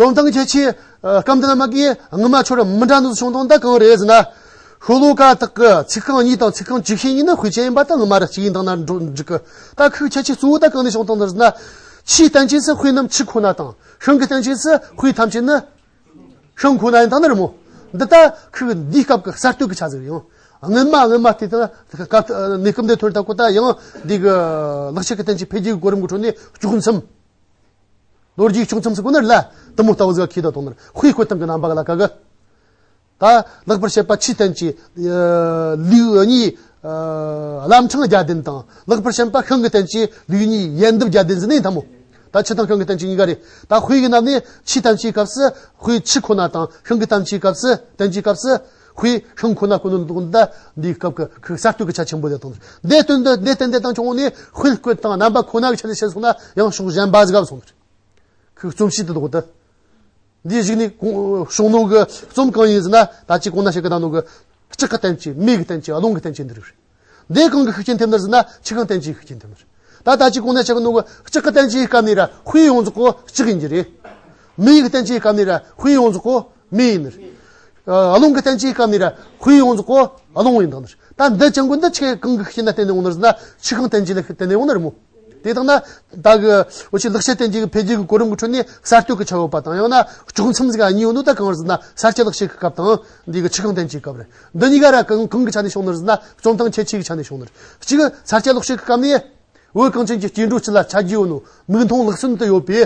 རྩོམ་སྟངས་ཁྱད་ཆོས། ཨ། སྐབས་འདི་ན་མ་གི་སྔོན་མ་ཆོ་ར་མི་འདྲ་ནོ་བྱུང་དང་ད་གང་རེད་ཟེར་ན། ཤོ་ལོ་ཀ་དག་གི་ཚིག་རྐང་གཉིས་དང་ཚིག་རྐང་བཅུ་བཞི་གཉིས་ནི་དཔེ་ཅན་ཡིན་པ་ད་སྔོན་མ་ར་གཅིག་ཡིན་དང་ན་འགྲོ་འགྲིག་གི། ད་ཁོའི་ཁྱད་ཆོས་གཙོ་བོ་ད་གང་ནས་བྱུང་དང་ཟེར་ན། ཆུའི་བསྟན་བཅོས་སུ་དཔེ་རྣམས་ཆུ་ཁོ་ན་དང་། ཤིང་གི་བསྟན་བཅོས་སུ་དཔེ་ཐམས་ཅད་ནི། ཤིང་ཁོ་ན་ཡིན་དང་ནི་རེད་མོ། འདི་ལྟ་ཁོས་འདིའི་སྐབས་ཀྱི་གསར་གཏོད་ཀྱི་ཆ་ཟིག་ཡང་། སྔོན་མ་སྔོན་མ་དེ་ལྟར་སྐབས་གནས་སྐབས་འདི་ཐོར་ལྟ་ཀོ་ད་ཡང་འདི་གི་ལེགས་བཤད་ཀྱི་བསྟན་བཅོས་འཕེལ་རྒྱས་ཀྱི་གོ་རིམ་གྱི་ཁྲོད་ནས་དཀྱོག་མཚམས། ལོ་རྒྱུས་དཀྱོག་མཚམས་སུ་གོ་ནར་ལ་དུ་མོ་ལྟ་བུ་ཟིག་ཁྱེར་ད་གཏོང་ནར་དཔེ་བཀོད་སྟངས་ཀྱི་རྣམ་པ་ལ་ཀ་གི། ད་ལེགས་པར་བཤད་པ་ཆུའི་བསྟན་བཅོས། ལེའུ་གཉིས། ཨ། བླ་འཕྲང་བརྒྱད་ལྡན་དང་། ལེགས་པར་བཤད་པ་ཤིང་གི་བསྟན་བཅོས་ལེའུ་གཉིས་ཡལ་འདབ་བརྒྱད་ལྡན་ཟེར་ནས་ཐལ་མོ། ད་ཆུ་དང་ཤིང་གི་བསྟན་བཅོས་གཉིས་ཀ་རེད། ད་དཔེ་གི་ནང་ནས་ཆུའི་བསྟན་བཅོས་སྐབས་སུ་དཔེ་ཆུ་ཁོ་ན་དང་། ཤིང་གི་བསྟན་བཅོས་སྐབས་སུ་བསྟན་བཅོས་སྐབས་སུ་དཔེ་ཤིང་ཁོ་ན་གོ་ནོ་འདུག་ད་འདིའི་སྐབས་ཀྱི་ཁོའི་གསར་གཏོད་ཀྱི་ཆ་ཆེན་པོ་དེ་དང་། འདི་སྟོན་འདི་འདི་སྟོན་དེ་དང་ཆུང་ནས་དཔེ་བཀོད་དང་རྣམ་པ་ཁོ་ན་གི་ཆ་ནས་བཤད་སོང་ན་ཡང་ཕྱོགས་གཞན་པ་ཟིག་ག་སོང་ནི་རེད། ཁོའི་རྩོམ་གཤིས་དེ་དག་ཏུ། འདིའི་གཞུག་ནས་གོང་བྱུང་ནོ་གི་རྩོམ་གང་ཡིན་ཟེར་ན། ད་ཅི་གོང་ན་བཤད་གི་ད་ནོ་གི་ལྕགས་ཀྱི་བསྟན་བཅོས། མེ་གི་བསྟན་བཅོས། རླུང་གི་བསྟན་བཅོས་འདི་རིགས་རེད། འདི་གང་གི་ཤུགས་རྐྱེན་ཐེབས་ནི་རེད་ཟེར་ན། ཆུ་ཁང་བསྟན་བཅོས་ཤུགས་རྐྱེན་ཐེབས་ནི་རེད། ད་ད་ཅི་གོང་ན་བཤད་གི་ནོ་གི་ལྕགས་ཀྱི་བསྟན་བཅོས་སྐབས་ནས་ར་དཔེ་ཡོངས་རྫོགས་གོ་ལྕགས་ཡིན་གྱི་རེད། མེ་གི་བསྟན་བཅོས་སྐབས་ནས་ར་དཔེ་ཡོངས་རྫོགས་གོ་མེ་ཡིན་ནི་རེད། ཨ། རླུང་གི་བསྟན་བཅོས་སྐབས་ནས་ར་དཔེ་ཡོངས་རྫོགས་གོ་རླུང་ཡིན་དང་ནི་རེད། ད་འདི་ཅང་གི་འདི་ཆུ་གང་གི་ཤུགས་རྐྱེན་ལ་བརྟེན་ནས་འོང་ནི་རེད་ཟེར་ན། ཆུ་ཁང་བསྟན་བཅོས་ལ་བརྟེན་ནས་འོང་ནི་རེད་མོ། དེ་དང་ན་ད་གི་འུ་ཆོའི་ལེགས་བཤད་བསྟན་བཅོས་ཀྱི་འཕེལ་རྒྱས་ཀྱི་གོ་རིམ་གྱི་ཁྲོད་ནས་གསར་གཏོད་ཀྱི་ཆ་ཡོད་པ་དང་། ཡང་ན་དཀྱོག་མཚམས་ཟིག་ག་གཉིས་ཡོད་ནོ་ད་གང་རེད་ཟེར་ན། ས་སྐྱ་ལེགས་བཤད་ཀྱི་སྐབས་དང་འདི་གི་ཆུ་ཁང་བསྟན་བཅོས་སྐབས་རེད། འདི་གཉིས་ཀ་ར་གང་གང་གི་ཆ་ནས་བྱུང་ནི་རེད་ཟེར་ན། རྩོམ་སྟངས་ཁྱད་ཆོས་ཀྱི་ཆ་ནས་བྱུང་ནི་རེད། གཅིག་ས་སྐྱ་ལེགས་བཤད་ཀྱི་སྐབས་ནས་བོད་གངས་ཅན་གྱི་སྐྱེ་འགྲོ་སྤྱི་ལ་ཆ་རྒྱུས་ཡོད་ནོ། མིག་མཐོང་ལག་ཟིན་དུ་ཡོད་པའི་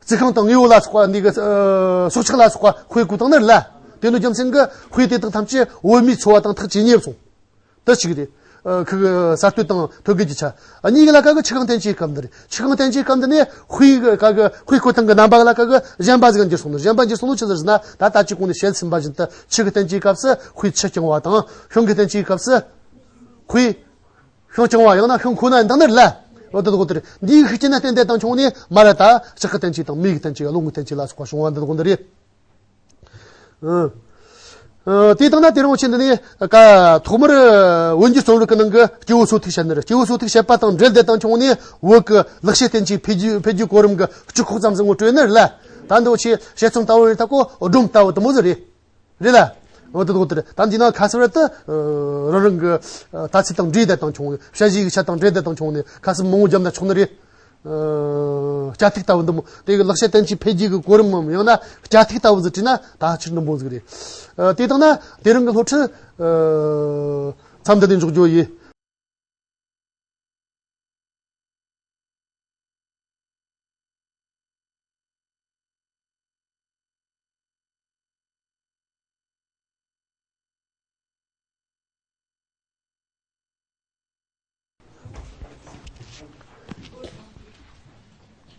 རྩི་ཤིང་དང་དངོས་པོ་ལ་སོགས་པ། འདི་གི་ཨ་སྲོག་ཆགས་ལ་སོགས་པ་དཔེ་བཀོད་བཏང་ནི་རེད་ལ། དེ་ནོ་རྒྱུ་མཚན་གྱིས་དཔེ་དེ་དག་ཐམས་ཅད་བོད་མིའི་འཚོ་བ་དང་ཐག་ཇེ་ཉེ་སོང་། དེ་གཅིག་རེད། ཨ་ཁོ་གི་གསར་གཏོད་དང་ཐོད་བརྒལ་གྱི་ཆ། ཨ་གཉིས་ཀ་ལ་ཀ་གི་ཆུ་ཁང་བསྟན་བཅོས་སྐབས་འདི་རེད། ཆུ་ཁང་བསྟན་བཅོས་སྐབས་འདི་ནས་དཔེ་གི་ཀ་གི་དཔེ་བཀོད་སྟངས་ཀྱི་རྣམ་པ་ལ་ཀ་གི་གཞན་པ་ཟིག་འགྱུར་སོང་ནི། གཞན་པ་འགྱུར་སོང་ནོ་ཆི་ཟིག་ཟེར་ན། ད་ད་ཅི་གོང་ནས་བཤད་ཟིན་པ་བཞིན་དུ་ཆུ་གི་བསྟན་བཅོས་སྐབས་སུ་དཔེ་ཆུ་རྐྱང་བ་དང་། ཤིང་གི་བསྟན་བཅོས་སྐབས་སུ་དཔེ་ཤིང་རྐྱང་བ། ཡང་ན་ཤིང་ཁོ་ན་ཡིན་དང་ནི་རེད་ལ། འོ་དེ་དག་དེ་རེད། འདིའི་ཤུགས་རྐྱེན་ལ་བརྟེན་ཏེ་དང་ཆུང་ནས་མ་ར་ད་ལྕགས་ཀྱི་བསྟན་བཅོས་དང་། མེ་གི་བསྟན་བཅོས། རླུང་གི་བསྟན་བཅོས་ལ་སོགས་པ་བྱུང་བ་འདི་དག་འདི་རེད། ཨ། ཨ། དེ་དང་ན་དེ་རིང་ཆེན་འདི་ནས་ཀ་ཐོག་མར་བོད་འགྱུར་རྩོམ་རིག་གི་ནང་གི་སྐྱེས་བུ་སོ་ཐུག་བཤད་ནི་རེད། སྐྱེས་བུ་སོ་ཐུག་བཤད་པ་དང་འབྲེལ་ཏེ་དང་ཆུང་ནས་བོད་ཀྱི་ལེགས་བཤད་བསྟན་བཅོས་འཕེལ་རྒྱས་འཕེལ་རྒྱས་གོ་རིམ་གྱི་སྤྱི་ཁོག་ཙམ་ཟིག་ངོ་སྤྲོད་ནི་རེད་ལ། ད་འདི་འུ་ཆོས་དཔྱད་རྩོམ་ལྟ་བུ་རེད། ད་ཀོ་སྒྲོམ་ལྟ་བུ་དུ་མོ་ཟིག་རེད། རེད་ལ། འོ་དེ་དག་དེ་རེད། ད་འདི་ན་ཁ་གསབ་ར་དུ་རང་རང་གི་ད་ཚིག་དང་འབྲེལ་ཏེ་དང་ཆུང་ནས། དཔྱད་གཞི་གི་ཆ་དང་འབྲེལ་ཏེ་དང་ཆུང་ནས་ཁ་གསབ་མང་བོ་བརྒྱབ་ན་ཆོག་ནི་རེད། ཨ། སྐྱ་ཐིག་ལྟ་བུ་འདི་མོ། དེ་གི་ལེགས་བཤད་བསྟན་བཅོས་འཕེལ་རྒྱས་ཀྱི་གོ་རིམ་མམ། ཡང་ན་སྐྱ་ཐིག་ལྟ་བུ་ཟིག་བྲིས་ན་ད་ཆི་འདི་མོ་ཟིག་རེད། ཨ། དེ་དང་ན་དེ་རིང་གི་སློབ་ཁྲིད་ཨ་མཚམས་འདི་ནས་འཇོག་རྒྱུ་ཡིན།